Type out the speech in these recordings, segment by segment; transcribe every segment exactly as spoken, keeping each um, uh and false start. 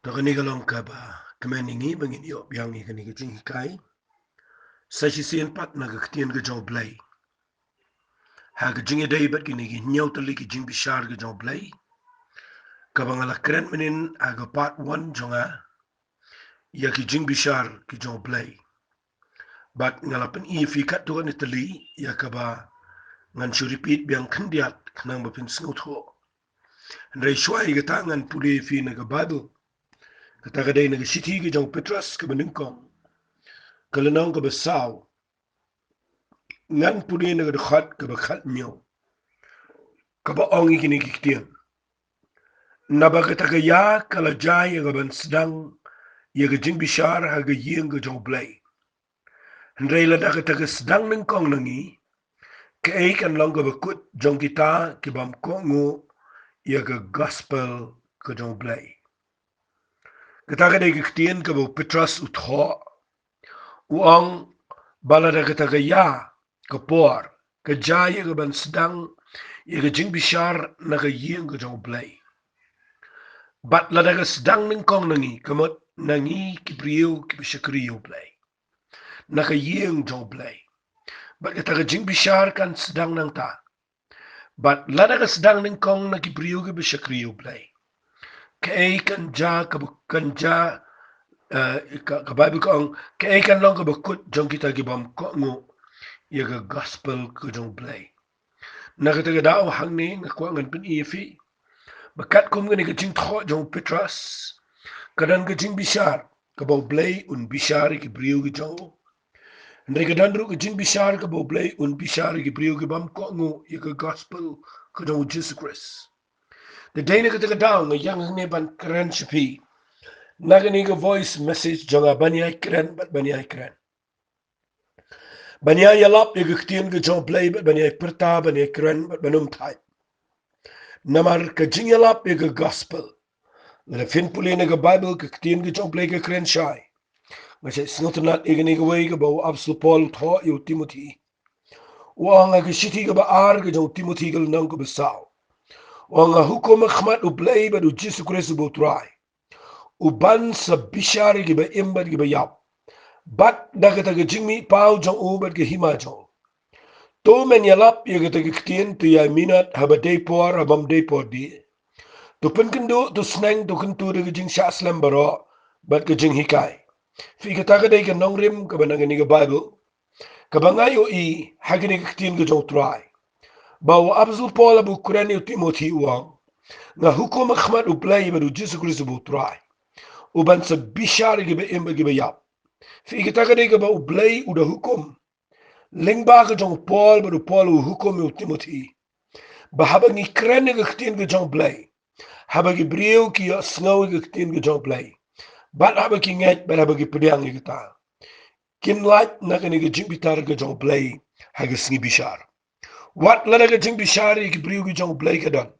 Na kane ka long kaba kmen ïa ngi ba ngin ïoh biang ïa kane ka jinghikai sa shisien pat na ka ktien ka jong U Blei. Ha ka jingïadei bad kine ki hynñiew tylli ki jingbishar ka jong U Blei, kaba nga la kren mynhynnin ha ka part one jong nga, ïa ki jingbishar ki jong U Blei. Bad nga la pyni ïa phi katto katne tylli, ïa kaba ngan shu repeat biang khyndiat khnang ba phin sngewthuh. Hynrei shuwa ïa kata ngan pule ïa phi na ka Baibl. Kata ka dei na ka shithi ka jong u Petros kaba nyngkong, ka lynnong kaba saw. Ngan pule na ka dkhot kaba khathynñiew, kaba ong ïa kine ki ktien: Naba kata ka ïa ka la jia ïa ka ban sdang ïa ka jingbishar ha ka ïing ka jong U Blei. Hynrei lada kata ka sdang nyngkong na ngi, kaei kan long kaba kut jong kita ki bym kohnguh ïa ka gospel ka jong U Blei? Kata ka dei ka ktien kaba u Petros u thoh. U ong ba lada kata ka ïa, ka por, ka jia ïa ka ban sdang ïa ka jingbishar na ka ïing ka jong U Blei. Bad lada ka sdang nyngkong na ngi, ka mut na ngi ki briew kiba shakri ïa U Blei, na ka ïing jong U Blei, bad kata ka jingbishar kan sdang nangta. Bad lada ka sdang nyngkong na ki briew kiba shakri ïa U Blei, kaei kan jia kaba, kan jia, eh, ka, ka Baibl ka ong, kaei kan long kaba kut jong kita ki bym kohnguh ïa ka gospel ka jong U Blei? Na kata ka daw hangne nga kwah ngan pyni ïa phi ba katkum kane ka jingthoh jong u Petros, ka don ka jingbishar kaba U Blei un bishar ïa ki briew ki jong u. Hynrei ka don ruh ka jingbishar kaba U Blei un bishar ïa ki briew ki bym kohnguh ïa ka gospel ka jong u Jisu Khrist. Te dei na kata ka daw nga ïeng hangne ban kren sha phi na kane ka voice message jong nga, ban ïai kren bad ban ïai kren, ban ïai ïalap ïa ka ktien ka jong U Blei bad ban ïai pyrta, ban ïai kren bad ban ym thait. Namar ka jingïalap ïa ka gospel, lada phin pule na ka Baibl, ka ktien ka jong U Blei ka kren shai. Nga shait sngewtynnat ïa kane kawei kaba u Apostol Paul u thoh ïa u Timothi. U ong ha ka shithi kaba ar ka jong u Timothi, ka lynnong kaba saw, u ong: Nga hukum ha khmat U Blei bad u Jisu Khrist uba U Trai, uban sa bishar ïa kiba im bad kiba ïap, bad da kata ka jingmihpaw jong u bad ka hima jong u. To men ïalap ïa kata ka ktien, to ïai minot haba dei por, ha bym dei por de. To pynkynduh, to sneng, to kyntu da ka jingshah slem baroh bad ka jinghikai. Phi, kata ka dei ka nongrim kaba na kane ka Baibl, kaba nga ïohi ha kane ka ktien ka jong U Trai, ba u Apostol Paul haba u kren ïa u Timothi u ong: Nga hukum ha khmat U Blei bad u Jisu Khrist uba U Trai, uban sa bishar ïa kiba im bad kiba ïap. Phi, kata ka dei kaba U Blei u da hukum. Lyngba ka jong u Paul bad u Paul u hukum ïa u Timothi ba haba ngi kren ïa ka ktien ka jong U Blei, haba ki briew ki ïohsngew ïa ka ktien ka jong U Blei, bad haba ki ngeit bad haba ki pdiang ïa kata, kin lait na kane ka jingbitar ka jong U Blei ha ka sngi bishar. Wat lada ka jingbishar ïa ki briew ki jong U Blei ka don,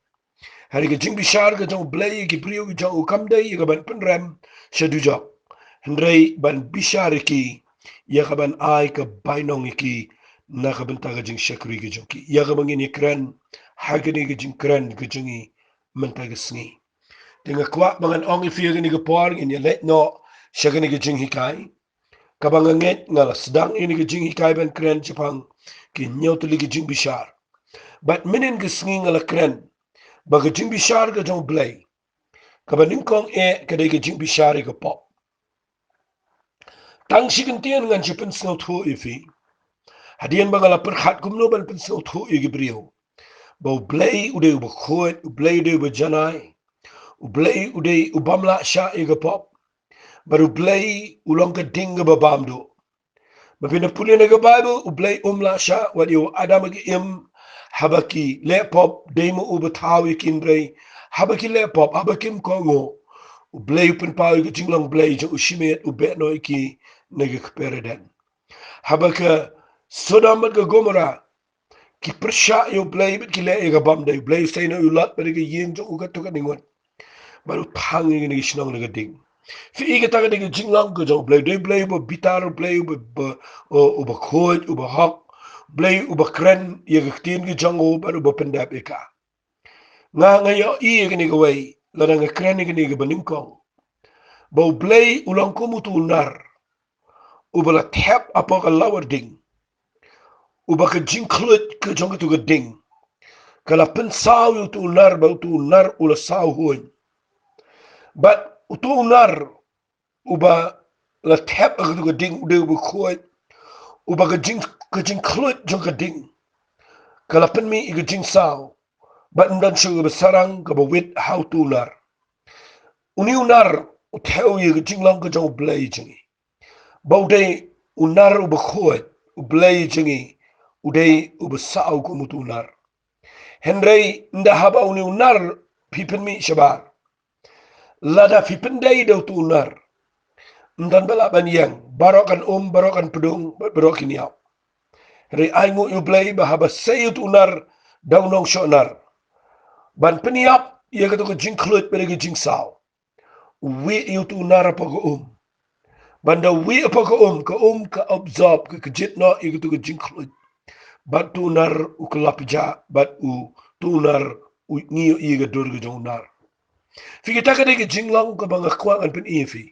hynrei ka jingbishar ka jong U Blei ïa ki briew ki jong u kam dei ïa ka ban pynrem sha dujok, hynrei ban bishar ïa ki ïa ka ban ai ka bainong ïa ki na ka bynta ka jingshakri ka jong ki, ïa kaba ngin ïakren ha kane ka jingkren ka jong ngi mynta ka sngi. Te nga kwah ba ngan ong ïa phi ha kane ka por, ngin ïaleit noh sha kane ka jinghikai, kaba nga ngeit nga la sdang ïa kane ka jinghikai ban kren shaphang ki hynñiew tylli ki jingbishar. Bad mynhynnin ka sngi nga la kren ba ka jingbishar ka jong U Blei kaba nyngkong eh ka dei ka jingbishar ïa ka pop. Tang shi kyntien ngan shu pynsngewthuh ïa phi, hadien ba nga la pyrkhat kumno ban pynsngewthuh ïa ki briew ba U Blei u dei uba khuid, U Blei u dei uba janai, U Blei u dei u bym lah shah ïa ka pop, bad U Blei u long ka ding kaba bam duh. Ba phin da pule na ka Baibl, U Blei um lah shah, wat ïa u Adam bad ka Im, haba ki leh pop, dei ma u ba thaw ïa ki, hynrei haba ki leh pop, haba kim kohnguh, U Blei u pynpaw ïa ka jinglong Blei jong u shimet, u beh noh ïa ki na ka kper Eden. Haba ka Sodom bad ka Gomorrah ki pyrshah ïa U Blei bad ki leh ïa ka bym dei, U Blei u sei noh ïa u Lot bad ïa ka ïing jong u katto katne ngut, bad u thang ïa kane ka shnong da ka ding. Phi, kata ka dei ka jinglong ka jong U Blei. U dei U Blei uba bitar, U Blei uba, uba, u-, uba khuid, uba hok, U Blei uba kren ïa ka ktien ka jong u bad uba pyndep ïa ka. Nga, nga ïohi ïa kane kawei lada nga kren ïa kane kaba nyngkong. ba U Blei u long kum utu u nar uba la thep hapoh ka lawar ding, uba ka jingkhluit ka jong katu ka ding ka la pynsaw ïa utu u nar, ba utu u nar u la saw huin. Bad utu u nar uba la thep ha katu ka ding u dei uba khuid, uba ka jing, ka jingkhluit jong ka ding ka la pynmih ïa ka jingsaw, bad ym don shuh kaba sarang kaba wit ha utu u nar. Une u nar u thew ïa ka jinglong ka jong U Blei jong ngi, ba u dei u nar uba khuid. U Blei jong ngi u dei uba saw kum utu u nar. Hynrei ynda haba une u nar phi pynmih shabar, lada phi pyndei da utu u nar, ym don ba lah ban ïeng. Baroh kan um, baroh kan pdung, bad baroh kin ïap. Hynrei ainguh ïa U Blei ba haba sei utu u nar da u nongshonnar ban pynïap ïa katu ka jingkhluit bad ïa ka jingsaw, u wieh ïa utu u nar hapoh ka um. Bad ynda u wieh hapoh ka um, ka um ka absorb, ka kjit noh ïa katu ka jingkhluit. Bad utu u nar u kylla pjah, bad utu u nar u, ngi ïohi ïa ka dur ka jong u nar. Phi, kata ka dei ka jinglong kaba nga kwah ngan pyni ïa phi.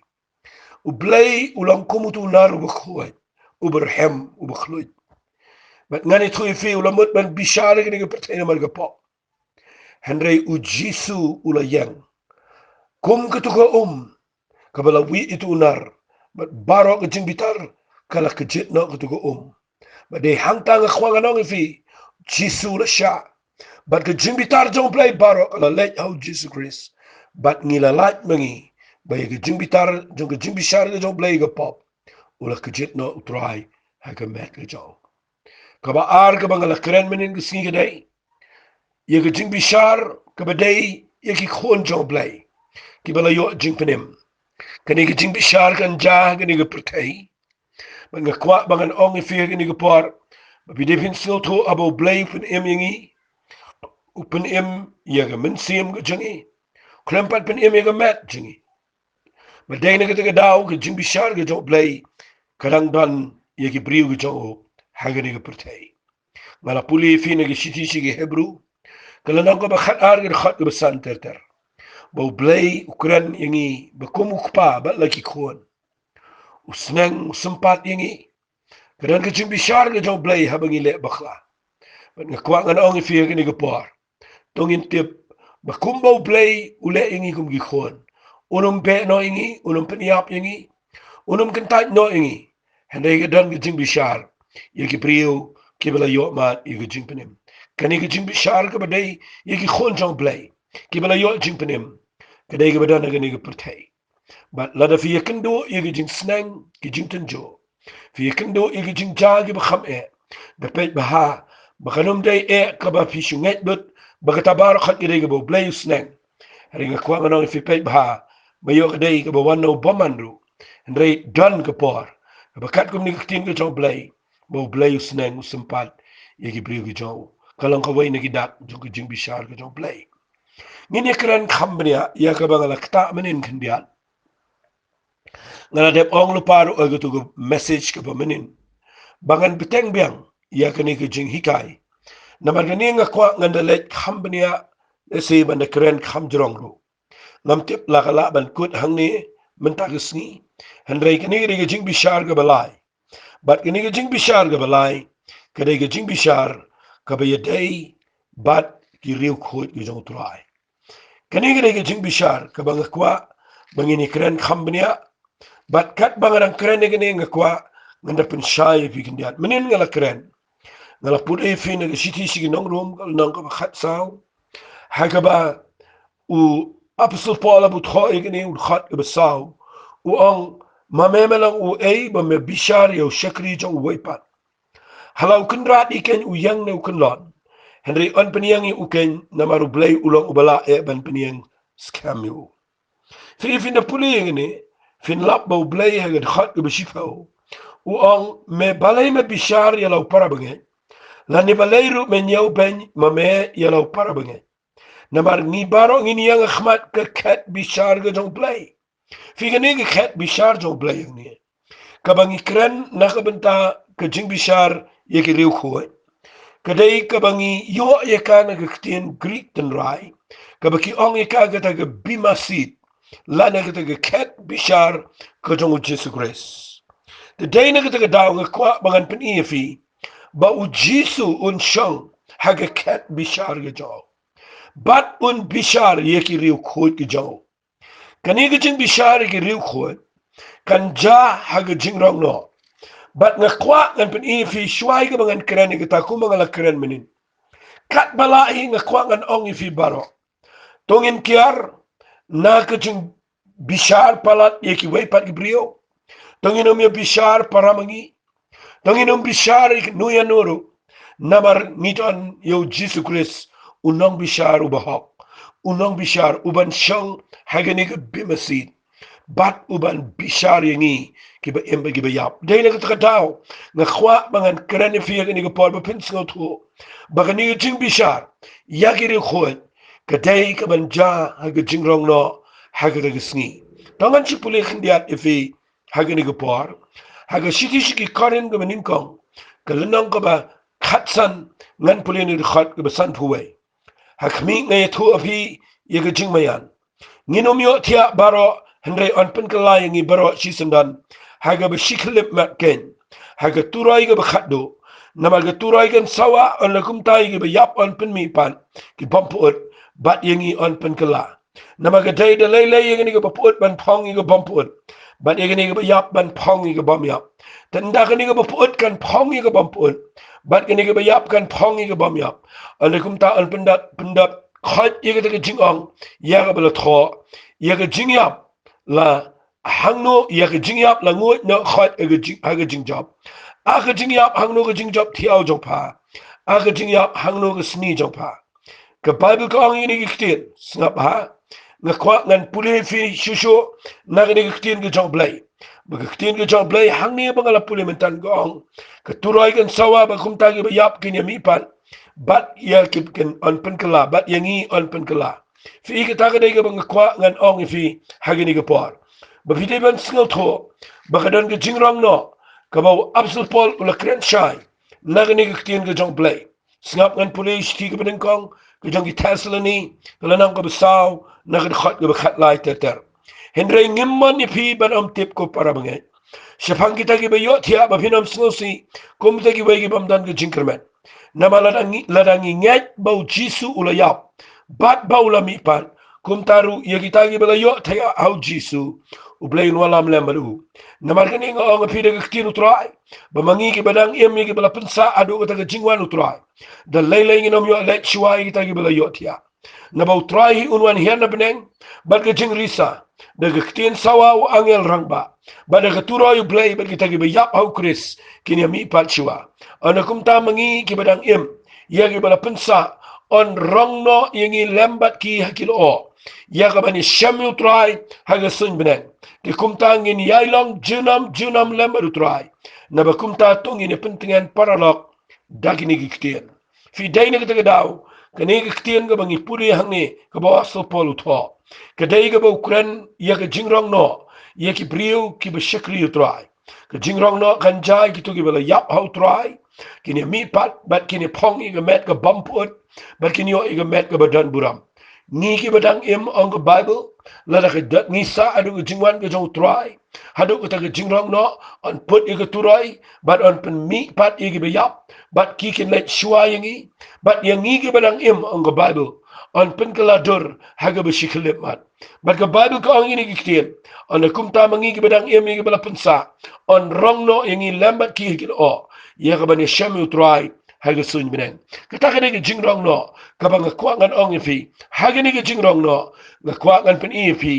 U Blei u long kum utu u nar uba khuid, uba rhem, uba khluit. Bad ngan ïathuh ïa phi, u la mut ban bishar ïa kane ka pyrthei namar ka pop. Hynrei U Jisu u la ïeng kum katu ka um kaba la wieh ïa utu u nar, bad baroh ka jingbitar ka la kjit noh katu ka um. Bad dei hangta nga kwah ngan ong ïa phi, U Jisu u la shah. Bad ka jingbitar jong U Blei baroh ka la leit ha U Jisu Khrist. Bad ngi la lait ma ngi ba ïa ka jingbitar jong ka jingbishar ka jong U Blei ka pop, u la kjit noh U Trai ha ka met ka jong u. Kaba ar kaba nga la kren mynnin ka sngi ka dei ïa ka jingbishar kaba dei ïa ki khun jong U Blei kiba la ïoh jingpynim. Kane ka jingbishar kan jia ha kane ka pyrthei. Bad nga kwah ba ngan ong ïa phi ha kane ka por ba phi dei phin sngewthuh, haba U Blei u pynim ïa ngi, u pynim ïa ka mynsiem ka jong ngi, khlem pat pynim ïa ka met jong ngi. Bad dei na kata ka daw ka jingbishar ka jong U Blei ka dang don ïa ki briew ka jong u ha kane ka pyrthei. Nga la pule ïa phi na ka shithi sha ki Hebru, ka lynnong kaba khatar, ka dkhot kaba san ter ter, ba U Blei u kren ïa ngi ba kum u kpa bad la ki khun, u sneng, u sympat ïa ngi. Ka don ka jingbishar ka jong U Blei haba ngi leh bakla. Bad nga kwah ngan ong ïa phi ha kane ka por, to ngin tip ba kumba U Blei u leh ïa ngi kum ki khun, un ym beh noh ïa ngi, un ym pynïap ïa ngi, un ym kyntait noh ïa ngi. Hynrei ka don ka jingbishar ïa ki briew kiba la ïoh mad ïa ka jingpynim. Kane ka jingbishar kaba dei ïa ki khun jong U Blei kiba la ïoh jingpynim, ka dei kaba don ha kane ka pyrthei. Bad lada phi ïakynduh ïa ki jingsneng, ki jingtynjuh, phi ïakynduh ïa ki jingjia kiba kham eh, da peit bha ba kan ym dei eh kaba phi shu ngeit lut ba kata baroh khat ka dei kaba U Blei u sneng. Hynrei nga kwah ngan ong ïa phi, peit bha, ba ïoh ka dei kaba wan na u bymman ruh. Hynrei don ka por kaba katkum kane ka ktien ka jong U Blei, ba U Blei u sneng, u sympat ïa ki briew ki jong u. Ka long kawei na ki dak jong ka jingbishar ka jong U Blei. Ngin ïakren kham bniah ïa kaba nga la ktah mynnin khyndiat. Nga la dep ong lypa ruh ha katu ka message kaba mynnin ba ngan bteng biang ïa kane ka jinghikai. Namar kane nga kwah ngan da leit kham bniah, lehse ban da kren kham jrong ruh. Ngam tip la ka lah ban kut hangne mynta ka sngi. Hynrei kane ka dei ka jingbishar kaba lai. Bad kane ka jingbishar kaba lai ka dei ka jingbishar kaba ïadei bad ki riewkhuid ki jong U Trai. Kane ka dei ka jingbishar kaba nga kwah ba ngin ïakren kham bniah. Bad katba nga dang kren ïa kane, nga kwah ngan da pynshai ïa phi khyndiat. Mynnin nga la kren, nga la pule ïa phi na ka shithi sha ki nong Rom, ka lynnong kaba khatsaw, ha kaba u Apostol Paul haba u thoh ïa kane, u dkhot kaba saw, u ong, ma me, me long uei ba me bishar ïa u shakri jong uwei pat? Ha la u kynrad ïa u keiñ u ïeng ne u kyllon, hynrei yn pynïeng ïa u keiñ, namar U Blei u long uba lah eh ban pynïeng skhem ïa u. Phi, phin da pule ïa kane, phin lap ba U Blei ha ka dkhot kaba shiphew u ong, me balei me bishar ïa la u para bangeit? Lane balei ruh me ñiewbeiñ ma me ïa la u para bangeit? Namar ngi baroh ngin ïeng ha khmat ka khet bishar ka jong U Blei. Phi, kane ka khet bishar jong U Blei hangne, kaba ngi kren na ka bynta ka jingbishar ïa ki riewkhuid, ka dei kaba ngi ïoh ïa ka na ka ktien Greek tynrai, kaba ki ong ïa ka kata ka bema seat. lane kata ka khet bishar ka jong u Jisu Khrist. Te dei na kata ka daw nga kwah ba ngan pyni ïa phi ba u Jisu un shong ha ka khet bishar ka jong u bad un bishar ïa ki riewkhuid ka jong u. Kane ka jingbishar ïa ki riewkhuid kan jia ha ka jingrong noh. Bad nga kwah ngan pyni ïa phi shuwa ïa kaba ngan kren ïa kata kumba nga la kren mynnin. Katba lah hi nga kwah ngan ong ïa phi baroh, to ngin kiar na ka jingbishar palat ïa kiwei pat ki briew. To ngin ym ïa bishar para ma ngi. To ngin ym bishar ïa kano ïa kano ruh. Namar ngi don ïa u Jisu Khrist, u nongbishar uba hok, u nongbishar uban shong ha kane ka bymasiej bad uban bishar ïa ngi kiba im bad kiba ïap. Dei na kata ka daw nga kwah ba ngan kren ïa phi ha kane ka por ba phin sngewthuh ba kane ka jingbishar ïa ki riewkhuid ka dei kaban jia ha ka jingrong noh ha kata ka sngi. To ngan shu pule khyndiat ïa phi ha kane ka por ha ka shithi sha ki Korinth kaba nyngkong, ka lynnong kaba khatsan, ngan pule na ka dkhot kaba sanphew wei. Ha khmih nga ïathuh ïa phi ïa ka jingmaïan. Ngin ym ïohthiah baroh, hynrei yn pynkylla ïa ngi baroh shisyndon ha kaba shi khyllipmat keiñ ha ka turoi kaba khatduh. Namar ka turoi kan sawa, hynrei kumta ïa kiba ïap yn pynmihpat ki bym pyut, bad ïa ngi yn pynkylla. Namar ka dei da lei lei ïa kane kaba pyut ban phong ïa ka bym pyut, bad ïa kane kaba ïap ban phong ïa ka bym ïap. Te ynda kane kaba pyut kan phong ïa ka bym pyut, bad kane kaba ïap kan phong ïa ka bym ïap, hynrei kumta yn pyndap, pyndap khoit ïa kata ka jingong ïa kaba la thoh, ïa ka jingïap la hangno, ïa ka jingïap la nguid noh khoit ha ka jing, ha ka jingjop. Ha ka jingïap hangno ka jingjop thiaw jong pha? Ha ka jingïap hangno ka sni jong pha? Ka Baibl ka ong ïa kine ki ktien, sngap ha. Nga kwah ngan pule ïa phi shuh shuh na kine ki ktien ka jong U Blei. Ba ka ktien ka jong U Blei hangne ba nga la pule mynta ka ong, ka turoi kan sawa, bad kumta kiba ïap kin ïa mihpat, bad ïa ki kin yn pynkylla, bad ïa ngi yn pynkylla. Phi i, kata ka dei kaba nga kwah ngan ong ïa phi ha kane ka por, ba phi dei ban sngewthuh ba ka don ka jingrong noh kaba u Apostol Paul u la kren shai na kane ka ktien ka jong U Blei. Sngap, ngan pule shithi kaba nyngkong ka jong ki Thessaloni, ka lynnong kaba saw, na ka dkhot kaba khatlai ter ter. Hynrei ngim mon ïa phi ban ym tip, ko para bangeit, shaphang kita kiba ïohthiah, ba phin ym sngewsih kum kita kiwei ki bym don ka jingkyrmen. Namar lada ngi, lada ngi ngeit ba u Jisu u la ïap bad ba u la mihpat, kumta ruh ïa kita kiba la ïohthiah ha u Jisu, U Blei un wallam lem bad u. Namar kane nga ong ïa phi da ka ktien U Trai, ba ma ngi kiba dang im, ïa kiba la pynsah haduh kata ka jingwan U Trai, da lei lei ngin ym ïoh leit shuwa ïa kita kiba la ïohthiah. Naba U Trai hi un wan hiar na bneng bad ka jingrisa, da ka ktien sawa u angel rangbah, bad da ka turoi U Blei, bad kita kiba ïap ha u Khrist kin ïa mihpat shuwa. Hynrei kumta ma ngi kiba dang im, ïa kiba la pynsah, yn rong noh ïa ngi lem bad ki ha ki lyoh, ïa kaban ïashem ïa U Trai ha ka suiñ bneng. Te kumta ngin ïai long junom junom lem bad U Trai. Naba kumta to ngin ïa pyntngen paralok da kine ki ktien. Phi, dei na kata ka daw kane ka ktien kaba ngi pule hangne, kaba u Apostol Paul u thoh, ka dei kaba u kren ïa ka jingrong noh ïa ki briew kiba shakri U Trai. Ka jingrong noh kan jia ïa kito kiba la ïap ha U Trai, kin ïa mihpat bad kin ïa phong ïa ka met ka bym pyut, bad kin ïoh ïa ka met kaba don burom. Ngi kiba dang im, ong ka Baibl, lada ka dei ngi sah haduh ka jingwan ka jong U Trai, haduh kata ka jingrong noh, yn put ïa ka turoi bad yn pynmihpat ïa kiba ïap, bad ki kin leit shuwa ïa ngi. Bad ïa ngi kiba dang im, ong ka Baibl, yn pynkylla dur ha kaba shi khyllipmat. Bad ka Baibl ka ong ïa kine ki ktien, hynrei kumta ma ngi kiba dang im, ïa kiba la pynsah, yn rong noh ïa ngi lem bad ki ha ki lyoh, ïa kaban ïashem ïa U Trai ha ka suiñ bneng. Kata ka dei ka jingrong noh kaba nga kwah ngan ong ïa phi. Ha kane ka jingrong noh nga kwah ngan pyni ïa phi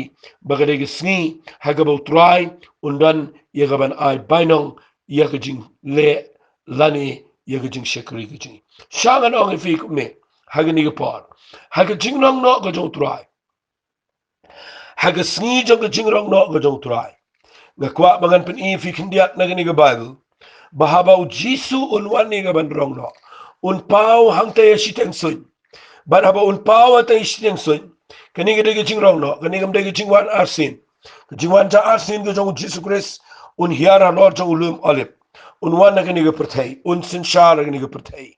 ba ka dei ka sngi ha kaba U Trai un don ïa kaban ai bainong ïa ka jingleh lane ïa ka jingshakri ka jong ngi. Sha ngan ong ïa phi kumne, ha kane ka por, ha ka jingrong noh ka jong U Trai, ha ka sngi jong ka jingrong noh ka jong U Trai, nga kwah ba ngan pyni ïa phi khyndiat na kane ka Baibl, ba haba u Jisu un wan ïa kaban rong noh, un paw hangta ïa shiteng suiñ. Bad haba un paw hangta ïa shiteng suiñ, kane ka dei ka jingrong noh, kane kam dei ka jingwan arsien. Ka jingwan ja arsien ka jong u Jisu Khrist, un hiar halor jong u lum Olib, un wan na kane ka pyrthei, un synshar na kane ka pyrthei.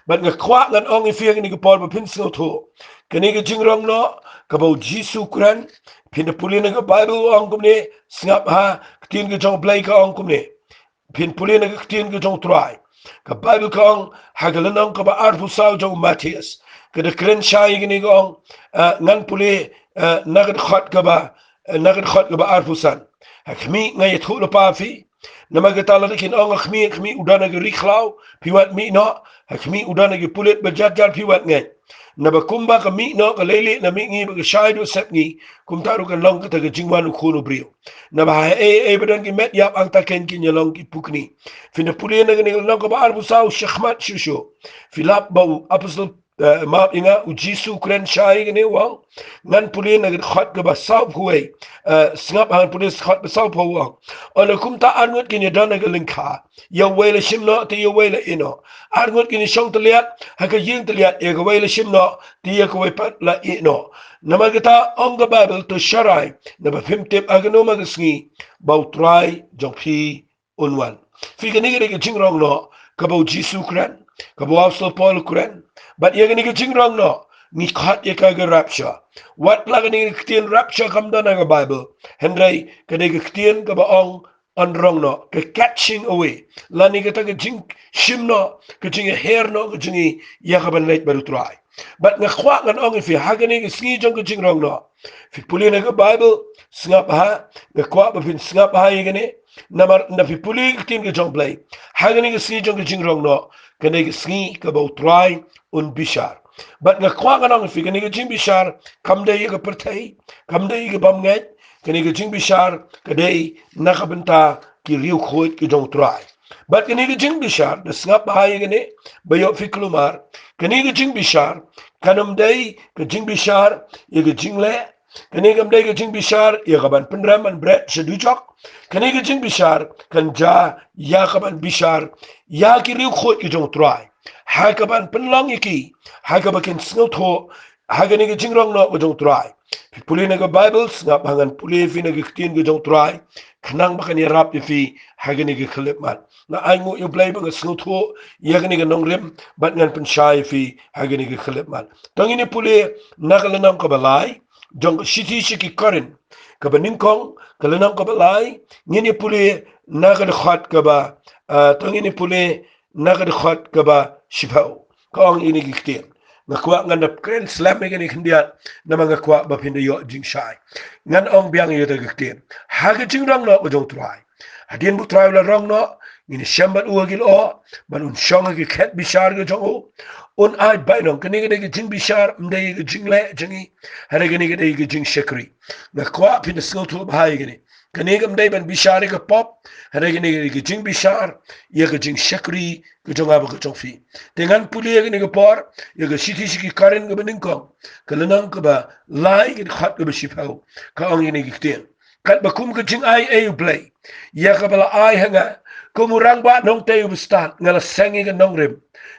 Bad nga kwah ngan ong ïa phi ha kane ka por ba phin sngewthuh, Kane ka jingrong noh kaba u Jisu u kren, phin da pule na ka Baibl u ong kumne, sngap ha, ka ktien ka jong u Blei ka ong kumne. Phin pule na ka ktien ka jong u Trai. Ka Baibl ka ong, ha ka lynnong kaba arphew saw jong u Mathaios, ka da kren shai ïa kane ka ong, eh, ngan pule, eh, na ka dkhot kaba, eh, na ka dkhot kaba arphew san. Ha khmih, nga ïathuh lypa ïa phi. Namar kata lada kin ong ha khmih, ha khmih u don ha ka ri khlaw, phi wat mih noh, ha khmih u don ha ki pulit ba jar jar, phi wat ngeit. Naba kumba ka mih noh ka leilieh na mihngi bad ka shai duh sepngi, kumta ruh kan long kata ka jingwan u Khun u briew. Naba ha ei ei ba don ki met ïap, hangta kein kin ïalong ki pukni. Phin da pule na kane ka lynnong kaba arphew saw, shakhmat shuh shuh, phi lap ba u apostol, eh, map ïa nga, u Jisu u kren shai ïa kane u ong, ngan pule na ka dkhot kaba sawphew wei, eh, sngap ha, ngan pule dkhot ba sawphew, u ong, ynda kumta arngut kin ïadon ha ka lyngkha, ïa uwei la shim noh, te ïa uwei la ïeh noh. Arngut kin ïashong tylliat ha ka ïing tylliat, ïa kawei la shim noh, te ïa kawei pat la ïeh noh. Namar kata ong ka Baibl, to sharai, naba phim tip ha kano ma ka sngi ba u Trai jong phi un wan. Phi, kane ka dei ka jingrong noh kaba u Jisu u kren, kaba u apostol Paul u kren. Bad ïa kane ka jingrong noh ngi khot ïa ka ka rapture. Wat la kane ka ktien rapture kam don ha ka Baibl, hynrei ka dei ka ktien kaba ong, yn rong noh, ka catching away, lane kata ka jingshim noh, ka jingïaher noh ka jong ngi ïa kaban leit bad u Trai. Bad nga kwah ngan ong ïa phi, ha kane ka sngi jong ka jingrong noh, phi pule na ka Baibl, sngap ha, nga kwah ba phin sngap ha ïa kane. Namar ynda phi pule ka ktien ka jong u Blei ha kane ka sngi jong ka jingrong noh, kane ka sngi kaba u Trai un bishar. Bad nga kwah ngan ong ïa phi, kane ka jingbishar kam dei ïa ka pyrthei, kam dei ïa ka bymngeit. Kane ka jingbishar ka dei na ka bynta ki riewkhuid ki jong u Trai. Bad kane ka jingbishar, da sngap bha ïa kane, ba ïoh phi kulmar, kane ka jingbishar kan ym dei ka jingbishar ïa ka jingleh. Kane kam dei ka jingbishar ïa kaban pynrem ban bret sha dujok. Kane ka jingbishar kan jia ïa kaban bishar ïa ki riewkhuid ki jong u Trai, ha kaban pynlong ïa ki, ha kaba kin sngewthuh ha kane ka jingrong noh ka jong u Trai. Phi pule na ka Baibl, sngap ha, ngan pule ïa phi na ka ktien ka jong u Trai, khnang ba kan ïarap ïa phi ha kane ka khyllipmat. Nga ainguh ïa u Blei ba nga sngewthuh ïa kane ka nongrim bad ngan pynshai ïa phi ha kane ka khyllipmat. To ngin ïa pule na ka lynnong kaba lai jong ka shithi sha ki Korinth kaba nyngkong, ka lynnong kaba lai, ngin ïa pule na ka dkhot kaba, ah, to ngin ïa pule na ka dkhot kaba shiphew. Ka ong ïa kine ki ktien. Nga kwah ngan da kren slem ïa kine khyndiat, namar nga kwah ba phin da ïoh jingshai. Ngan ong biang ïa kata ka ktien. Ha ka jingrong noh ka jong u Trai, hadien ba u Trai u la rong noh, ngin ïashem bad u ha ki lyoh, bad un shong ha ka khet bishar ka jong u. Un ai bainong. Kane ka dei ka jingbishar, ym dei ka jingleh jong ngi. Hynrei kane ka dei ka jingshakri. Nga kwah phin da sngewthuh bha ïa kane. Kane kam dei ban bishar ïa ka pop, hynrei kane ka dei ka jingbishar ïa ka jingshakri ka jong nga bad ka jong phi. Te ngan pule ïa kane ka por ïa ka shithi sha ki Korinth kaba nyngkong, ka lynnong kaba lai, ka dkhot kaba shiphew. Ka ong ïa kine ki ktien. Katba kum ka jingai ei u Blei ïa kaba la ai ha nga, kum u rangbah nongtei uba stad, nga la seng ïa ka nongrim,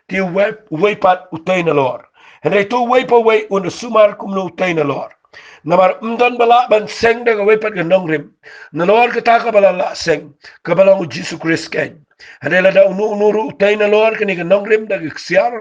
te uwei, uwei pat u tei nalor. Hynrei to uwei pa uwei un da sumar kumno u tei nalor. Namar ym don ba lah ban seng da kawei pat ka nongrim nalor kata kaba la lah seng, kaba long u Jisu Khrist keiñ. Hynrei lada uno uno ruh u tei nalor kane ka nongrim, da ka ksiar,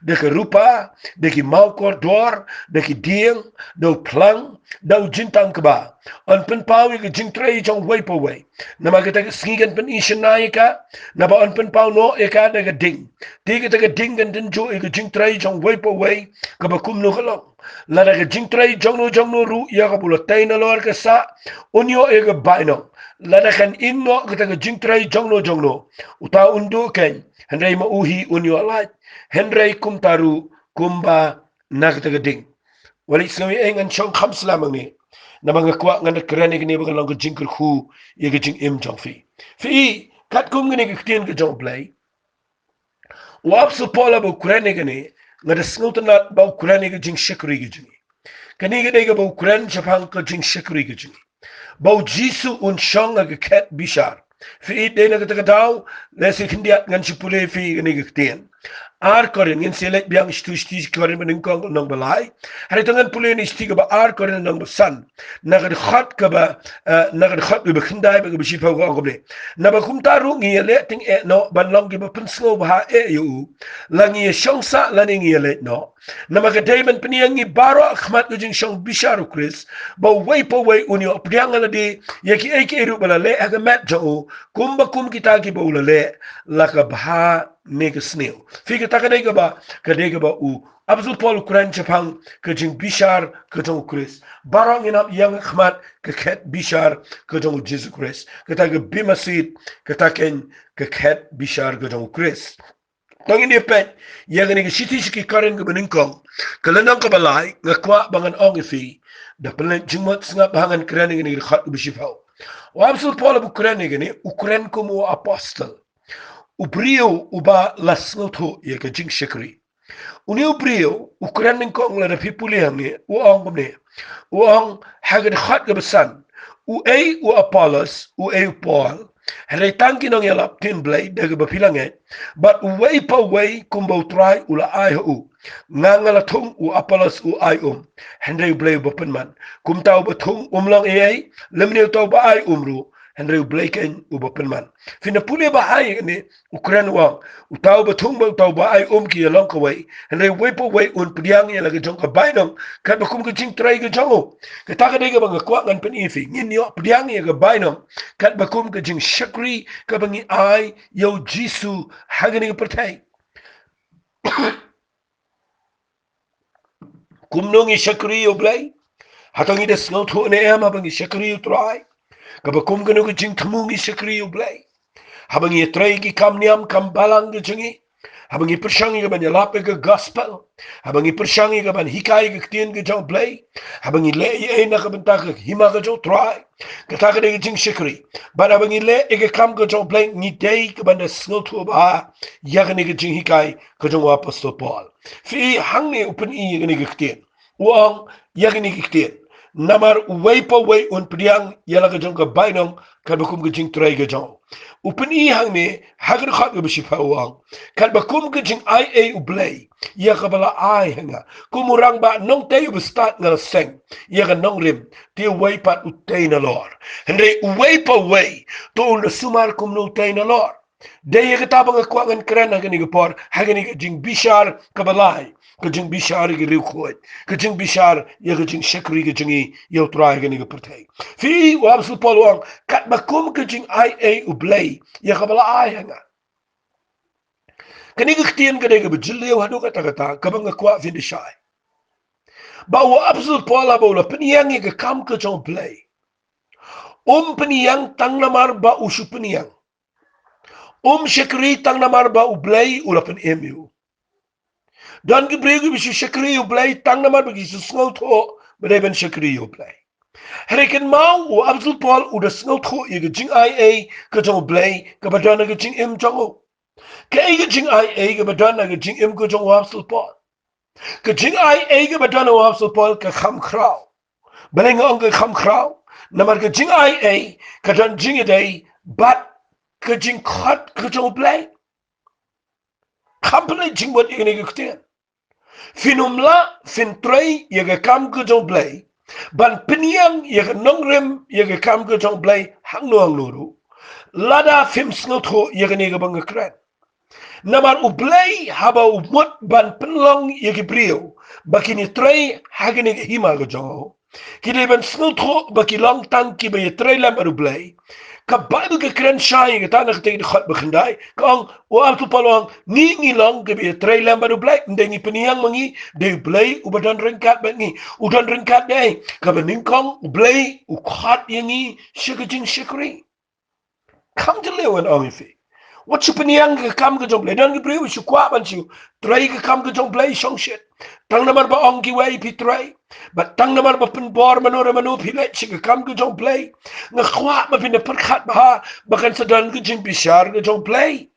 da ka rupa, da ki maw kordor, da ki dieng, da u phlang, da u jingtang kba, yn pynpaw ïa ka jingtrei jong uwei pa uwei. Namar kata ka sngi kan pynïashna ïa ka, naba yn pynpaw noh ïa ka da ka ding. Te kata ka ding kan tynjuh ïa ka jingtrei jong uwei pa uwei kaba kumno ka long. Lada ka jingtrei jongno jongno ruh ïa kaba u la tei nalor ka sah, un ïoh ïa ka bainong. Lada kan ing noh kata ka jingtrei jongno jongno, uta un duh keiñ, hynrei ma u hi un ïoh lait. Hynrei kumta ruh kumba na kata ka ding. Wat leit sngew ei ei, ngan shong kham slem hangne, namar nga kwah ngan da kren ïa kane ba kan long ka jingkyrkhu ïa ka jingim jong phi. Phi, katkum kane ka ktien ka jong u Blei, u apostol Paul haba u kren ïa kane, nga da sngewtynnat ba u kren ïa ka jingshakri ka jong ngi. Kane ka dei kaba u kren shaphang ka jingshakri ka jong ngi, ba u Jisu un shong ha ka khet bishar. Phi, dei na kata ka daw, lehse khyndiat ngan shu pule ïa phi kane ka ktien. Ar Korinth, ngin sa leit biang shatu shati Korinth ba nyngkong nong ba lai. Hynrei to ngan pule ïa kane shati kaba ar Korinth nong ba san. Na ka dkhot kaba, eh, na ka dkhot ba khyndai bad kaba shiphew ka ong kumne. Naba kumta ruh ngi ïaleh tyngeh noh ban long kiba pynsngewbha eh ïa u. La ngi ïashong sah lane ngi ïaleit noh. Namar ka dei ban pynïeng ngi baroh ha khmat ka jingshong bishar u Khrist, ba uwei pa uwei un ïoh pdiang ïa lade ïa kiei kiei ruh ba la leh ha ka met jong u, kumba kum kita kiba u la leh, la ka bha ne ka sniew. Phi, kata ka dei kaba, ka dei kaba u apostol Paul u kren shaphang ka jingbishar ka jong u Khrist. Baroh ngin hap ïeng ha khmat ka khet bishar ka jong u Jisu Khrist. Kata ka bymasuit, kata keiñ ka khet bishar ka jong u Khrist. To ngin ïa peit ïa kane ka shithi sha ki Korinth kaba nyngkong, ka lynnong kaba lai, nga kwah ba ngan ong ïa phi, da pynleit jingmut sngap ba ngan kren ïa kane ka dkhot kaba shiphew. U apostol Paul ba u kren ïa kane, u kren kum u apostol, u briew uba la sngewthuh ïa ka jingshakri. Une u briew u kren nyngkong, lada phi pule hangne, u ong kumne. U ong ha ka dkhot kaba san, uei u Apollos, uei u Paul, hynrei tang ki nongïalap ktien Blei da kaba phi la ngeit. Bad uwei pa uwei kumba u Trai u la ai ha u. Nga, nga la thung, u Apollos u ai um, hynrei u Blei uba pynman. Kumta uba thung um long ei ei, lymne uta uba ai um ruh, hynrei u Blei keiñ uba pynman. Phin da pule bha ïa kane, u kren u ong, uta uba thung bad uta uba ai um ki ïalong kawei, hynrei uwei pa uwei un pdiang ïa la ka jong ka bainong katba kum ka jingtrei ka jong u. Kata ka dei kaba nga kwah ngan pyni ïa phi, ngin ïoh pdiang ïa ka bainong katba kum ka jingshakri kaba ngi ai ïa u Jisu ha kane ka pyrthei. Kumno ngi shakri ïa u Blei? Hato ngi da sngewthuh ne em haba ngi shakri ïa u Trai? Kaba kum kano ka jingthmu ngi shakri ïa u Blei? Haba ngi ïatrei ki kam niam kam balang ka jong ngi, haba ngi pyrshang ïa ka ban ïalap ïa ka gospel, haba ngi pyrshang ïa ka ban hikai ïa ka ktien ka jong u Blei, haba ngi leh ei ei na ka bynta ka hima ka jong u Trai, kata ka dei ka jingshakri. Bad haba ngi leh ïa ka kam ka jong u Blei, ngi dei ka ban da sngewthuh bha ïa kane ka jinghikai ka jong u apostol Paul. Phi, hangne u pyni ïa kane ka ktien, u ong ïa kane ka ktien, namar uwei pa uwei un pdiang ïa la ka jong ka bainong katba kum ka jingtrei ka jong u. U pyni hangne ha ka dkhot kaba shiphew, u ong, katba kum ka jingai ei u Blei ïa kaba la ai ha nga. Kum u rangbah nongtei uba stad nga la seng ïa ka nongrim, te uwei pat u tei nalor. Hynrei uwei pa uwei to un da sumar kumno u tei nalor. Dei ïa kata ba nga kwah ngan kren ha kane ka por, ha kane ka jingbishar kaba lai, ka jingbishar ïa ka riewkhuid, ka jingbishar ïa ka jingshakri ka jong ngi ïa u Trai ha kane ka pyrthei. Phi, u apostol Paul u ong, katba kum ka jingai ei u Blei ïa kaba la ai ha nga. Kane ka ktien ka dei kaba jylliew haduh katta katta, kaba nga kwah phin da shai. Ba u apostol Paul haba u la pynïeng ïa ka kam ka jong u Blei, um pynïeng tang namar ba u shu pynïeng. Um shakri tang namar ba u Blei u la pynim ïa u. Don ki briew kiba shu shakri ïa u Blei tang namar ba ki shu sngewthuh ba dei ban shakri ïa u Blei. Hynrei kynmaw, u apostol Paul u da sngewthuh ïa ka jingai ei ka jong u Blei kaba don ha ka jingim jong u. Kaei ka jingai ei kaba don ha ka jingim ka jong u apostol Paul? Ka jingai ei kaba don ha u apostol Paul ka kham khraw. Balei nga ong ka kham khraw? Namar ka jingai ei ka don jingïadei bad ka jingkhot ka jong u Blei. Kham pynleit jingmut ïa kane ka ktien. Phin ym lah phin trei ïa ka kam ka jong u Blei, ban pynïeng ïa ka nongrim ïa ka kam ka jong u Blei hangno hangno ruh, lada phim sngewthuh ïa kane kaba nga kren. Namar u Blei haba u mut ban pynlong ïa ki briew ba kin ïatrei ha kane ka hima ka jong u, ki dei ban sngewthuh ba ki long tang kiba ïatrei lem bad u Blei. Ka Baibl ka kren shai ïa kata na katei ka dkhot ba khyndai, ka ong, u apostol Paul u ong, ngi, ngi long kiba ïatrei lem bad u Blei, ym dei ngi pynïeng ma ngi, dei u Blei uba don ryngkat bad ngi. U don ryngkat, dei kaba nyngkong u Blei u khot ïa ngi sha ka jingshakri. Kham jylliew ngan ong ïa phi. Wat shu pynïeng ïa ka kam ka jong u Blei. Don ki briew shu kwah ban shu trei ïa ka kam ka jong u Blei shongshit. Tang namar ba ong kiwei phi trei, bad tang namar ba pynbor mano re mano phi leit sha ka kam ka jong u Blei. Nga kwah ba phin da pyrkhat bha ba kan sa don ka jingbishar ka jong u Blei.